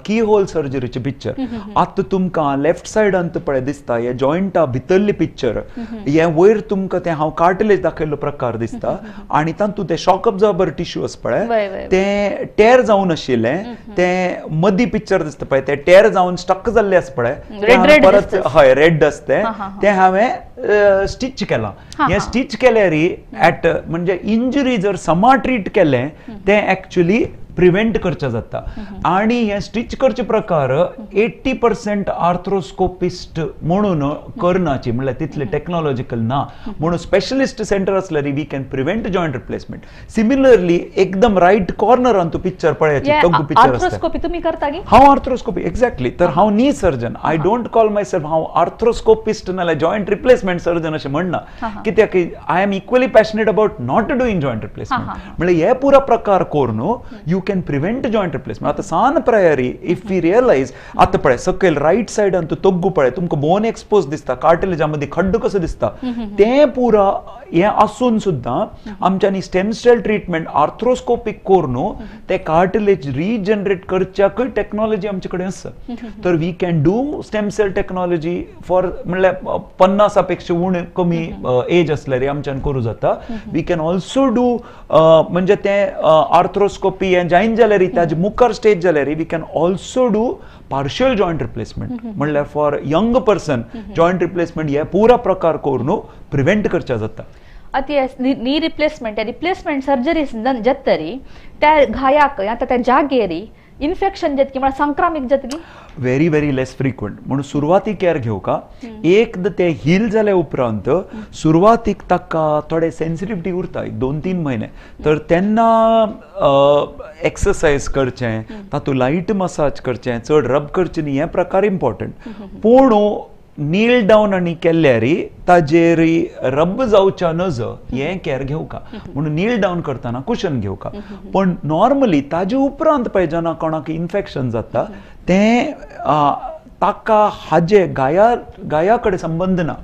की होल सर्जरीचे पिक्चर. आतां तुमकां लेफ्ट सायडान पळय दिसता हे जॉयंटा भितरली पिक्चर, हे वयर तुमकां तें हांव कार्टिलेज दाखयल्लो प्रकार दिसता आनी तातूंत तें शॉक अब्जॉर्बर टिश्यू आसा पळय तें टेर जावन आशिल्लें, तें मदीं पिक्चर दिसता पळय तें टेर जावन स्टक जाल्ले आसा पळय परत, हय रेड आसता तें हांवें स्टिच केलां. हें स्टिच केल्यार एट म्हणजे इंजुरी जर समा ट्रीट केलें तें एक्चुली प्रिवेंट करचें जाता. आनी हे स्टिच करचे प्रकार 80% आर्थ्रोस्कोपिस्ट म्हणून करनाची, म्हणल्यार तितले टॅक्नॉलॉजिकल ना म्हणून स्पेशलिस्ट सेंटर आसल्यार we can prevent joint replacement. Similarly एकदम रायट कॉर्नरान तूं पिक्चर पळयाची, तोगू पिक्चर आसता. आर्थ्रोस्कोपी तुमी करता गी? हांव आर्थ्रोस्कोपी एक्झॅक्टली. तर हांव knee surgeon, I don't call myself हांव आर्थ्रोस्कोपिस्ट नाल्यार जॉयंट रिप्लेसमेंट सर्जन अशें म्हणना, कित्याक I am equally passionate about not doing joint replacement. म्हणल्यार हे पुरा प्रकार करून you can prevent joint replacement. आतां सान प्रायरी if we realise, आतां पळय सकयल रायट सायडान तूं तोग्गू पळय, तुमकां बोन एक्सपोज दिसता, कार्टिलेजा मदीं खड्डो कसो दिसता, तें पुरा हें आसून सुद्दां आमच्यांनी स्टेम सेल ट्रिटमेंट आर्थ्रोस्कोपीक करून ते कार्टिलेज रिजनरेट करच्याकूय टॅक्नॉलॉजी आमचे कडेन आसा. तर we can do stem cell technology for म्हणल्यार 50 पेक्षा उणे कमी एज आसल्यार आमच्यान करूं जाता. We can also do म्हणजे तें आर्थ्रोस्कोपी हें जायन जाल्यार ताजे मुखार स्टेज जाल्यार we can also do partial joint replacement, म्हणल्यार for young person joint replacement हे पुरा प्रकार करून प्रिवेंट करच्या जाता. आतां नी रिप्लेसमेंट रिप्लेसमेंट सर्जरी जातरी त्या घायाक आतां त्या जागेरी इन्फेक्शन जातकी, म्हळ्यार संक्रामीक जातकी? Very very less frequent. म्हणून सुरवातीक केअर घेवका. एकदां ते हील जाल्या उपरांत सुरवातीक ताका थोडे सेन्सिटिविटी उरता एक 2-3 म्हयने, तर तेन्ना एक्सरसायज करचें, तातूंत लायट मसाज करचें, चड रब करचें न्ही, हे प्रकार इम्पॉर्टंट. पूण नील डावन आनी केल्यार ताजेर रब जावच्या नज हें केअर घेवका. म्हणून नील डावन करतना कुशन घेवका. पण नॉर्मली ताजे उपरांत पळय जेन्ना कोणाक इन्फेक्शन जाता तें ताका हाजे गाया कडेन संबंद ना,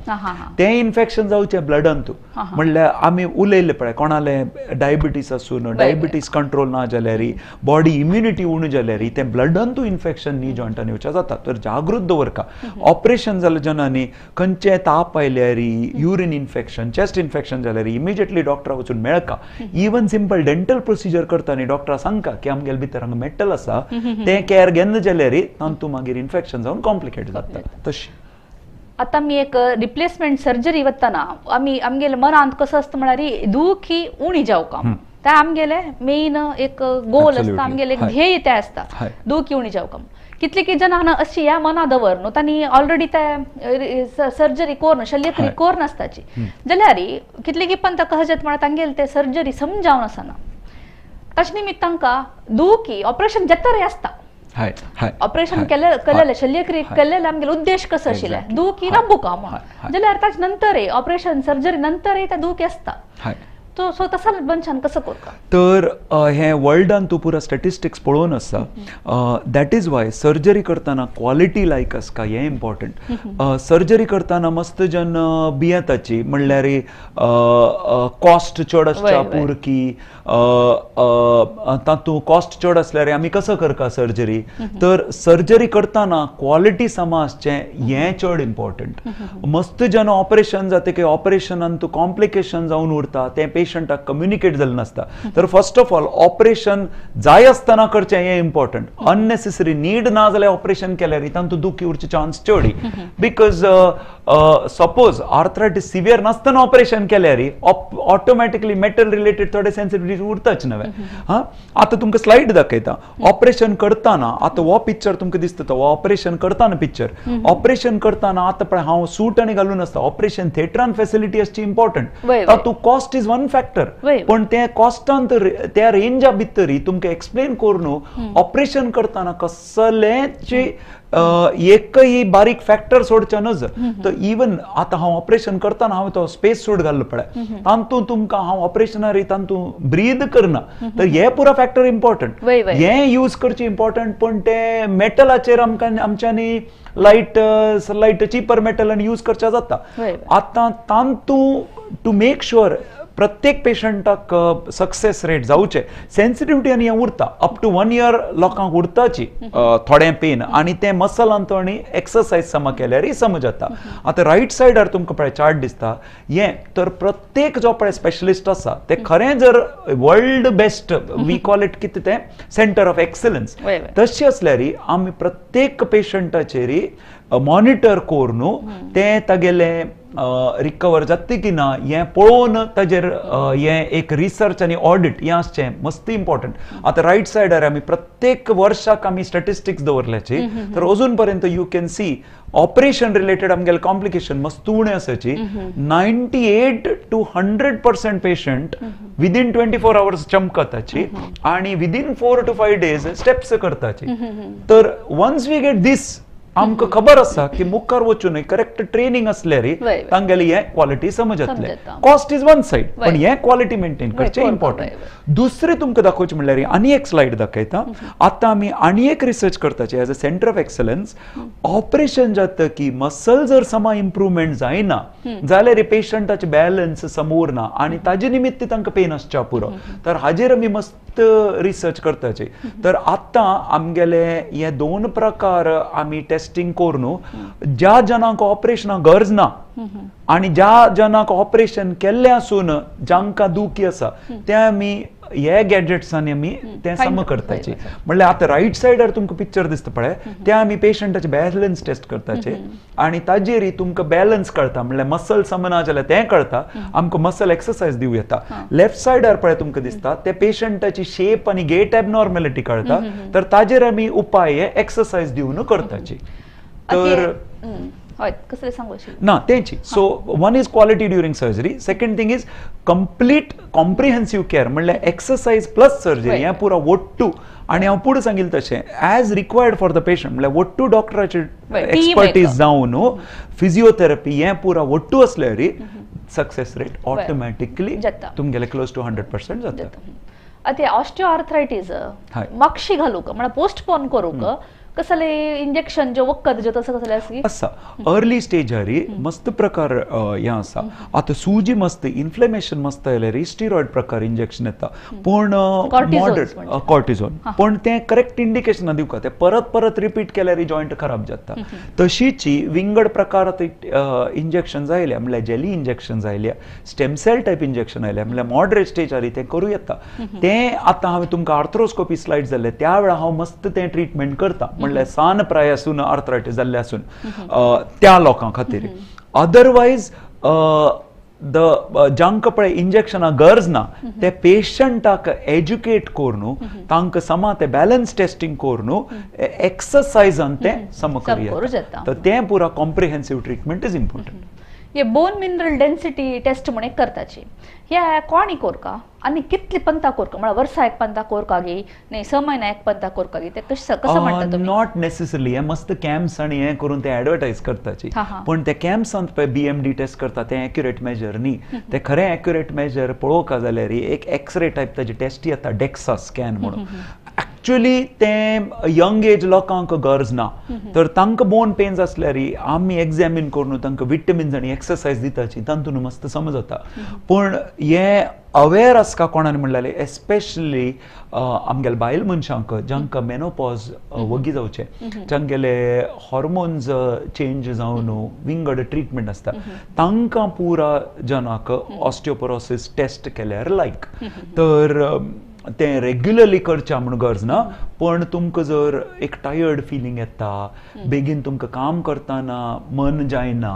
तें इन्फेक्शन जावचें ब्लडान तूं. म्हणल्यार आमी उलयल्ले पळय कोणाले डायबिटीस आसून डायबिटीस कंट्रोल ना जाल्यार, बॉडी इम्युनिटी उणी जाल्यार तें ब्लडान तूं इन्फेक्शन नी जॉयंटान येवचें जाता. तर जागृत दवरका. ऑपरेशन जालें जेन्ना खंयचें ताप आयल्यार, युरीन इन्फेक्शन, चेस्ट इन्फेक्शन जाल्यार इमिजिएटली डॉक्टरा वचून मेळका. इवन सिंपल डेंटल प्रोसिजर करता न्ही डॉक्टरा सांगका की आमगेले भितर हांगा मेटल आसा, तें केअर घेना जाल्यार तातूंत मागीर इन्फेक्शन जावन कॉम्प्लिकेट जाता. तशें आतां आमी एक रिप्लेसमेंट सर्जरी वतना आमी आमगेले मनांत कसो आसता म्हळ्यार दुखी उणी जावका, तें आमगेले मेन एक गोल आसता, आमगेले एक ध्येय तें आसता, दुखी उणी जावका. कितले की जाणां अशी ह्या मना दवर न्हू तांणी ऑलरेडी ते सर्जरी कोरून शल्यक्रिया कोरून आसताची, जाल्यार कितले की पण ताका कशें म्हळ्यार तांगेले ते सर्जरी समजावन आसना, ताचे निमित्त तांकां दुखी ऑपरेशन जाता रे आसता. ऑपरेशन केलेले शल्यक्रिया केलेले आमगेले उद्देश कसो आशिल्ले दुखी राबूका म्हणून, जाल्यार ताचे नंतर ऑपरेशन सर्जरी नंतर ते दुखी आसता. सो तसा मनशान कसो करता? तर हें वर्ल्डान तूं पुरा स्टॅटिस्टिक्स पळोवन आसा. That is why surgery करतना क्वॉलिटी लायक आसका हें इम्पॉर्टंट. सर्जरी करतना मस्त जन भियेताची, म्हणल्यार कॉस्ट चड आसच्या पुरकी, तातूंत कॉस्ट चड आसल्यार आमी कसो करका सर्जरी. तर सर्जरी करतना क्वॉलिटी समा आसचें हें चड इम्पॉर्टंट. मस्त जन ऑपरेशन जाता की ऑपरेशनान तूं कॉम्प्लिकेशन जावन उरता, तें पेशंटाक कम्युनिकेट जाल्लें नासता. तर फर्स्ट ऑफ ऑल ऑपरेशन जाय आसतना करचें हें इम्पॉर्टंट. अननेसेसरी नीड ना जाल्यार ऑपरेशन केल्यार तातूंत दुखी उरचे चान्स चड. Because suppose arthritis severe नासतना ऑपरेशन केल्यार ऑटोमॅटिकली मेटल रिलेटेड थोडे सेन्सिटिविटी उरताच नवे. हां, आतां तुमकां स्लायड दाखयता. ऑपरेशन करतना आतां हो पिक्चर तुमकां दिसता तो ऑपरेशन करतना पिक्चर. ऑपरेशन करतना आतां पळय हांव सूट आनी घालून आसता. ऑपरेशन थिएटरान फेसिलिटी आसची इम्पॉर्टंट. तातूंत कॉस्ट is one factor, पण ते कॉस्टांत त्या रेंजा भितर तुमकां एक्सप्लेन करून ऑपरेशन करतना कसलेंच एकय बारीक फॅक्टर सोडचे नज. तर इवन आतां हांव ऑपरेशन करतना हांव तो स्पेस सूट घाल्लो पळय, तातूंत तुमकां हांव ऑपरेशनार तातूंत ब्रीद करना. तर हे पुरा फॅक्टर इम्पॉर्टंट, हे यूज करचे इम्पॉर्टंट. पण ते मेटलाचेर आमकां आमच्यांनी लायट लायट चिपर मेटल आनी यूज करचे जाता. आतां तातूंत टू मेक शुअर प्रत्येक पेशंटाक सक्सेस रेट जावचे, सेन्सिटिविटी आनी हें उरता अप टू 1 इयर लोकांक उरताची थोडें पेन, आनी तें मसलांत आनी एक्सरसायज समा केल्यारय समज जाता. आतां रायट सायडार तुमकां पळय चार्ट दिसता हें. तर प्रत्येक जो पळय स्पेशलिस्ट आसा ते खरें जर world best we call it कितें तें सेंटर ऑफ एक्सलन्स, तशें आसल्यार आमी प्रत्येक पेशंटाचेर मॉनिटर करून ते तागेले रिकवर जाता की ना हें पळोवन ताजेर हें एक रिसर्च आनी ऑडिट हें आसचें मस्त इम्पॉर्टंट. आतां रायट सायडार आमी प्रत्येक वर्साक आमी स्टॅटिस्टिक्स दवरल्याची तर अजून पर्यंत you can see operation related आमगेले कॉम्प्लिकेशन मस्त उणें आसाची. 98 to 100% patient within 24 hours चमकताची आणि विदीन 4 to 5 days steps करताची. तर वन्स we get दीस आमकां खबर आसा की मुखार वचून करेक्ट ट्रेनिंग असल्यार तांगेली हे क्वालिटी समजतले. कॉस्ट is one side पण हे क्वालिटी मेंटेन करचें इम्पॉर्टंट. दुसरें तुमकां दाखोवचें म्हणल्यार आनी एक स्लायड दाखयता. आतां आमी आनी एक research करताचे as a centre of excellence. Operation जाता की मसल जर समा इम्प्रूवमेंट जायना जाल्यार पेशंटाचे बॅलन्स सम उरना आनी ताजे निमित्त तांकां पेन आसच्या पुरो. तर हाजेर आमी मस्त रिसर्च करताचे. तर आतां आमगेले हे दोन प्रकार आमी टेस्टिंग करून ज्या जणांक ऑपरेशना गरज ना आणि ज्या जणांक ऑपरेशन केल्लें आसून जांकां दुखी आसा ते आमी हे गॅजेट्सांनी आमी ते सम करताचे. म्हणल्यार आतां रायट सायडार तुमकां पिक्चर दिसता पळय ते आमी पेशंटाचे बॅलन्स टेस्ट करताचे आनी ताजेर तुमकां बॅलन्स कळटा. म्हणल्यार मसल सम ना जाल्यार तें कळटा, आमकां मसल एक्सरसायज दिवं येता. लेफ्ट सायडार पळय तुमकां दिसता ते पेशंटाची शेप आनी गेट एबनॉर्मेलिटी कळटा. तर ताजेर आमी उपाय हे एक्सरसायज दिवन करताची. तर ना तेंची. So one is quality during surgery, second thing is complete comprehensive care म्हणल्यार एक्सरसाइज प्लस सर्जरी हें पुरो ಒಟ್ಟು. आनी हांव पुढे सांगील तशें as required for the patient म्हणल्यार ಒಟ್ಟು डॉक्टराचे एक्सपर्टीज जावन फिजियोथेरपी हें पुरा ಒಟ್ಟು असल्यार सक्सेस रेट ऑटोमॅटिकली तुमगेले क्लोज टू 100% जाता. आतां ऑस्टियोआर्थरायटीस मागशी घालूक म्हणल्यार पोस्टपोन करूंक कसले इंजेक्शन जे वखद जे तसं कसले आसा आसा अर्ली स्टेजार मस्त प्रकार हें आसा. आतां सुजी मस्त इन्फ्लेमेशन मस्त आयल्यार स्टिरॉयड प्रकार इंजेक्शन येता पूण मॉडरेट कॉर्टिझोन पण तें करेक्ट इंडिकेशन दिवका तें परत परत रिपीट केल्यार जॉयंट खराब जाता. तशीच विंगड प्रकार आतां इंजेक्शन आयल्या म्हणल्यार जेली इंजेक्शन आयल्या, स्टेम सेल टायप इंजेक्शन आयल्या म्हणल्यार मॉडरेट स्टेजार तें करूं येता. तें आतां हांवें तुमकां आर्थ्रोस्कोपी स्लायड जाल्ले त्या वेळार हांव मस्त तें ट्रिटमेंट करता म्हणल्यार सान प्राय आसून आर्थरायटीस जाल्ले आसून त्या लोकां खातीर. अदरवायज the जांकां पळय इंजेक्शनां गरज ना ते पेशंटाक एज्युकेट करून तांकां समा ते बॅलन्स टेस्टिंग करून एक्सरसायजान तें सम करूं येता. तर तें पुरा कॉम्प्रिहेन्सिव ट्रिटमेंट is important. हे बोन मिनरल डेन्सिटी टेस्ट म्हण एक करताची हे कोणी कोरका आनी कितली पंता कोरका म्हळ्यार वर्सा एक पंता कोरका गी न्ही 6 म्हयन्या एक पंता कोरका गी ते कशें कसं म्हणटा तुमी? Not necessarily. हे मस्त कॅम्प्स आनी हें करून ते एडवर्टायज करताची पण ते कॅम्प्सांत पळय BMD test करता तें एक्युरेट मेजर न्ही. तें खरें एक्युरेट मेजर पळोवका जाल्यार एक एक्सरे टायप ताजी टेस्ट येता डेक्सा स्कॅन म्हणून. एक्चुअली तें यंग एज लोकांक गरज ना तर तांकां बोन पेन्स आसल्यार आमी एग्जामीन करून तांकां विटमिन्स आनी एक्सरसायज दिताची तातूंत मस्त समज जाता. पूण हें अवेर आसका कोणान म्हणल्यार एस्पेशली आमगेले बायल मनशांक जांकां मेनोपॉज वगी जावचें जांगेले हॉर्मोन्स चेंज जावन विंगड ट्रिटमेंट आसता तांकां पुरा जनाक ऑस्टियोपोरोसिस टेस्ट केल्यार लायक. तर तें रेग्युलरली करचें म्हूण गरज ना पण तुमकां जर एक टायर्ड फिलींग येता, बेगीन तुमकां काम करतना मन जायना,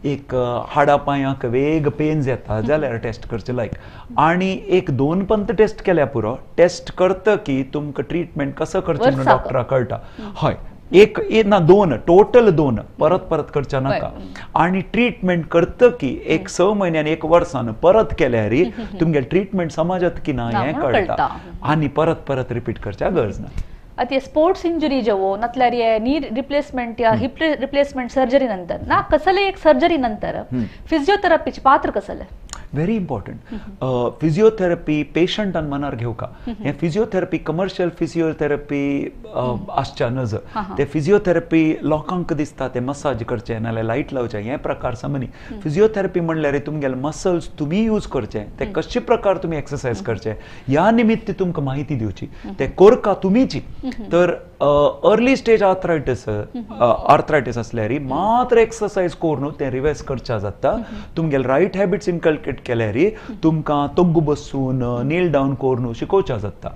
एक हाडा पांयांक वेग पेन्स येता जाल्यार टेस्ट करचें लायक. आनी एक 2 पंत टेस्ट केल्यार पुरो. टेस्ट करता की तुमकां ट्रिटमेंट कसो करचें म्हणून डॉक्टराक कळटा. हय एक ना 2 टोटल 2 परत परत करचें नाका. आनी ट्रिटमेंट करता की एक 6 म्हयन्यान 1 वर्सान परत केल्यार तुमगेलें ट्रिटमेंट समजत की ना हें कळटा आनी परत परत रिपीट करच्या गरज ना. आतां स्पोर्ट्स इंजुरी जेवो नातल्यार नी रिप्लेसमेंट या हिप रिप्लेसमेंट सर्जरी नंतर ना कसले एक सर्जरी नंतर फिजियोथेरपीचे पात्र कसले? Very important. फिजियोथेरपी पेशंटान मनार घेवका. हें फिजियोथेरपी कमर्शियल फिजियोथेरपी आसच्या नज. ते फिजियोथेरपी लोकांक दिसता ते मसाज करचे नाल्यार लायट लावचें हें प्रकार समनी. फिजियोथेरपी म्हणल्यार तुमगेले मसल्स तुमी यूज करचे ते कशे प्रकार तुमी एक्सरसायज करचे ह्या निमित्त तुमकां माहिती दिवची ते कोरका तुमीची. तर अर्ली स्टेज आर्थरायटीस आर्थरायटीस असल्यार मात्र एक्सरसाइज करून ते रिवर्स करच्या जाता. तुमगेले रायट हॅबिट्स इनकल्केट केल्यार तुमकां तोंगू बसून नील डावन करून शिकोवच्या जाता.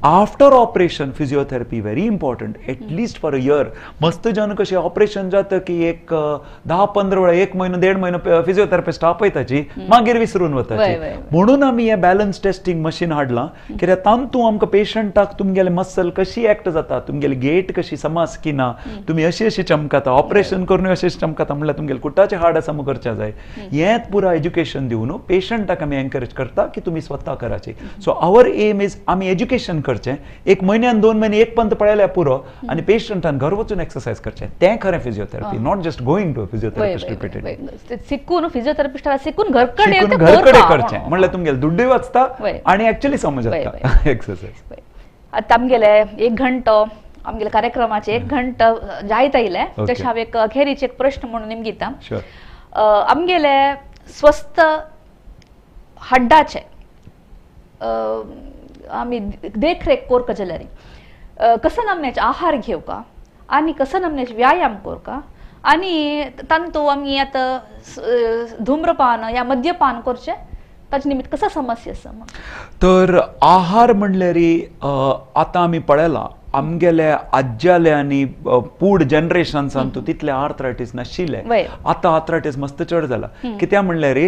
After operation physiotherapy very important, at least for a year. मस्त जन कशें ऑपरेशन जाता की एक 10-15 वेळा 1 म्हयनो 1.5 म्हयनो फिजियोथेरपिस्ट आपयताची, मागीर विसरून वताची. म्हणून आमी हे बॅलन्स टेस्टिंग मशीन हाडलां, कित्याक तातूंत आमकां पेशंटाक तुमगेले मसल कशी एक्ट जाता, तुमगेली गेट कशी समास की ना, तुमी अशी अशी चमकाता, ऑपरेशन करून अशी अशी चमकाता म्हणल्यार तुमगेले कुटाचे हाड आसा करच्या जाय. हें पुरा एज्युकेशन दिवन पेशंटाक आमी एनकरेज करता की तुमी स्वता कराची. सो our M is आमी एज्युकेशन करचें, 1 म्हयन्यान 2 म्हयने एक पंत पळयल्यार पुरो आनी पेशंटान घर वचून एक्सरसाइज करचें. तें खरें physiotherapy, not just going to physiotherapist repeatedly. शिकून फिजियोथेरपिस्टाक शिकून घरकडे करचें म्हणल्यार तुमगेले दुड्डूय वाचता आनी एक्चुअली समज जाता एक्सरसाइज. आतां आमगेले 1 घंटो आमगेले कार्यक्रमाचे 1 घंटो जायत आयले, तशें हांव एक अखेरीचे एक प्रश्न म्हणून निमगिता. आमगेले स्वस्थ हड्डाचे आमी देखरेख कोरका जाल्यार कसो नमन्याचे आहार घेवका आनी कसो नमन्याचे व्यायाम कोरका आनी तांतू आमी आतां धूम्रपान या मद्यपान करचें ताचे निमित्त कसा समस्या आसा? तर आहार म्हणल्यार आतां आमी पळयलां आमगेले आज्याले आनी पूड जनरेशन्सान तूं तितले आर्थरायटीस नाशिल्ले, आतां आर्थरायटीस मस्त चड जाला. कित्याक म्हणल्यार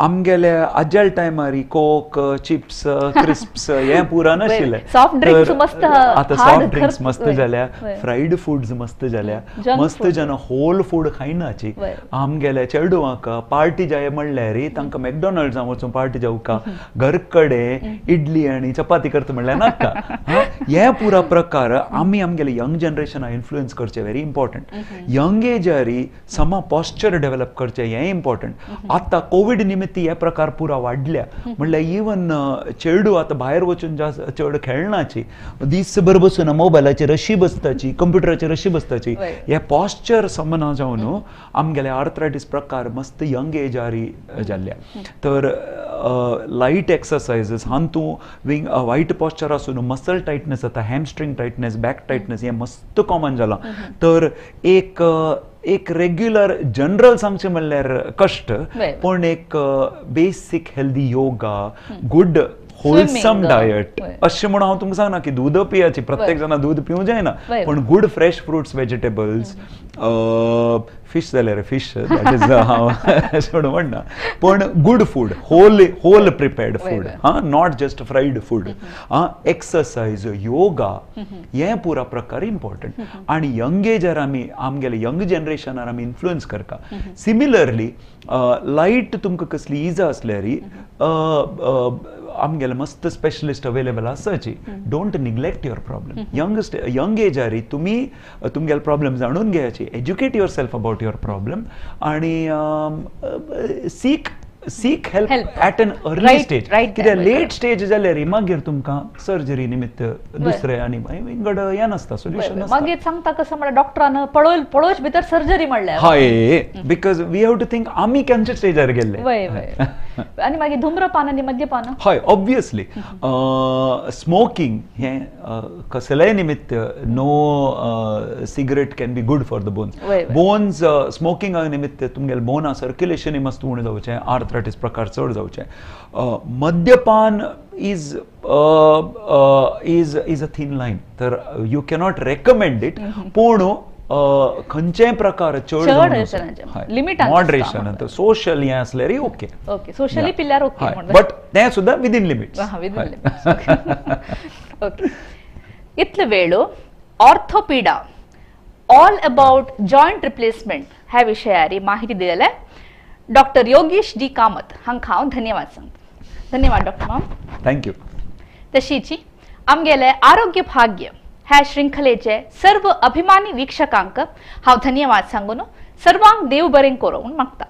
आमगेले आज्याले टायमार कोक, चिप्स, क्रिस्प्स हें पुरा नाशिल्लें. आतां सॉफ्ट ड्रिंक्स मस्त जाल्या, फ्रायड फूड्स मस्त जाल्या, मस्त जन होल फूड खायनाची. आमगेले चेडवांक पार्टी जाय म्हणल्यार तांकां मॅकडॉनल्ड्सान वचून पार्टी जावका, घर कडेन इडली आनी चपाती करता म्हणल्यार नाका. हे पुरा प्रकार आमी आमगेले यंग जनरेशनाक इन्फ्लुएन्स करचें व्हेरी इम्पॉर्टंट. यंग एजारी समा पॉस्चर डेव्हलप करचें हें इम्पॉर्टंट. आतां कोवीड निमित्त हे प्रकार पुरा वाडल्या, म्हणल्यार इवन चेडू आतां भायर वचून जास्त चड खेळनाची, दीसभर बसून मोबायलाचेर अशी बसताची, कंप्युटराचेर अशी बसताची. हे पॉस्चर समना जावन आमगेले आर्थरायटीस प्रकार मस्त यंग एजारी जाल्ल्या. तर लायट एक्सरसाइजीस हातूंत विंग वायट पॉस्चर आसून मसल टायटनेस जाता, हॅमस्ट्रिंग टायटनेस, बॅक टायटनेस हें मस्त कॉमन जाला. तर एक एक रेग्युलर जनरल सांगचें म्हणल्यार कश्ट, पण एक basic healthy yoga, good wholesome diet अशें म्हणून हांव तुमकां सांगना की दूद पियाची, प्रत्येक जाणा दूद पिवूं जायना, पण good fresh fruits, vegetables, fish जाल्यार फीश that is हांव अशें म्हणून म्हणना, पण good food, whole whole prepared food, हा, not just fried food, हा, एक्सरसाइज, योगा, हे पुरा प्रकार इम्पॉर्टंट. आनी यंग एजार आमी आमगेले यंग जनरेशनार आमी इन्फ्लुएन्स करता. सिमिलरली लायट तुमकां कसली इजा आसल्यार आमगेले मस्त स्पेशलिस्ट अवेलेबल आसाची. Don't neglect your problem. Young एजारी तुमी तुमगेले प्रॉब्लम जाणून घेयाची, educate yourself about your problem आनी seek help at an early stage. कित्याक लेट स्टेज जाल्यार मागीर तुमकां सर्जरी निमित्त दुसरें आनी विंगड हें नासता, सोल्युशन नासता. मागीर सांगता कसं म्हणल्यार डॉक्टरान पळोवच भितर सर्जरी म्हणल्यार. हय, because we have to think आमी केन्ना स्टेजार गेल्ले. वय वय. आनी मागीर धूम्रपान आनी मद्यपान? हय, ऑब्वियसली स्मोकिंग हें कसलेय निमित्त no cigarette can be good for the bones. Bones स्मोकिंगा निमित्त तुमगेले बोना सर्क्युलेशन मस्त उणें जावचें, आर्थरायटीस प्रकार चड जावचें. मद्यपान is is a thin line, तर you cannot recommend it, पूण खंयचेय प्रकार चड मॉडरेशन, सोशल हें आसल्यार ओके, ओके, सोशली पिल्यार ओके, बट तें सुद्दां विदीन लिमिट्स. ओके, इतले वेळ ऑर्थोपीडा ऑल अबाउट जॉयंट रिप्लेसमेंट ह्या विशयार माहिती दिलेले डॉक्टर योगेश डी कामत हांकां हांव धन्यवाद सांगता. धन्यवाद डॉक्टर माम. Thank you. तशीच आमगेले आरोग्य भाग्य ह्या शृंखलेचे सर्व अभिमानी वीक्षकांक हांव धन्यवाद सांगून सर्वांक देव बरें करो म्हूण मागता.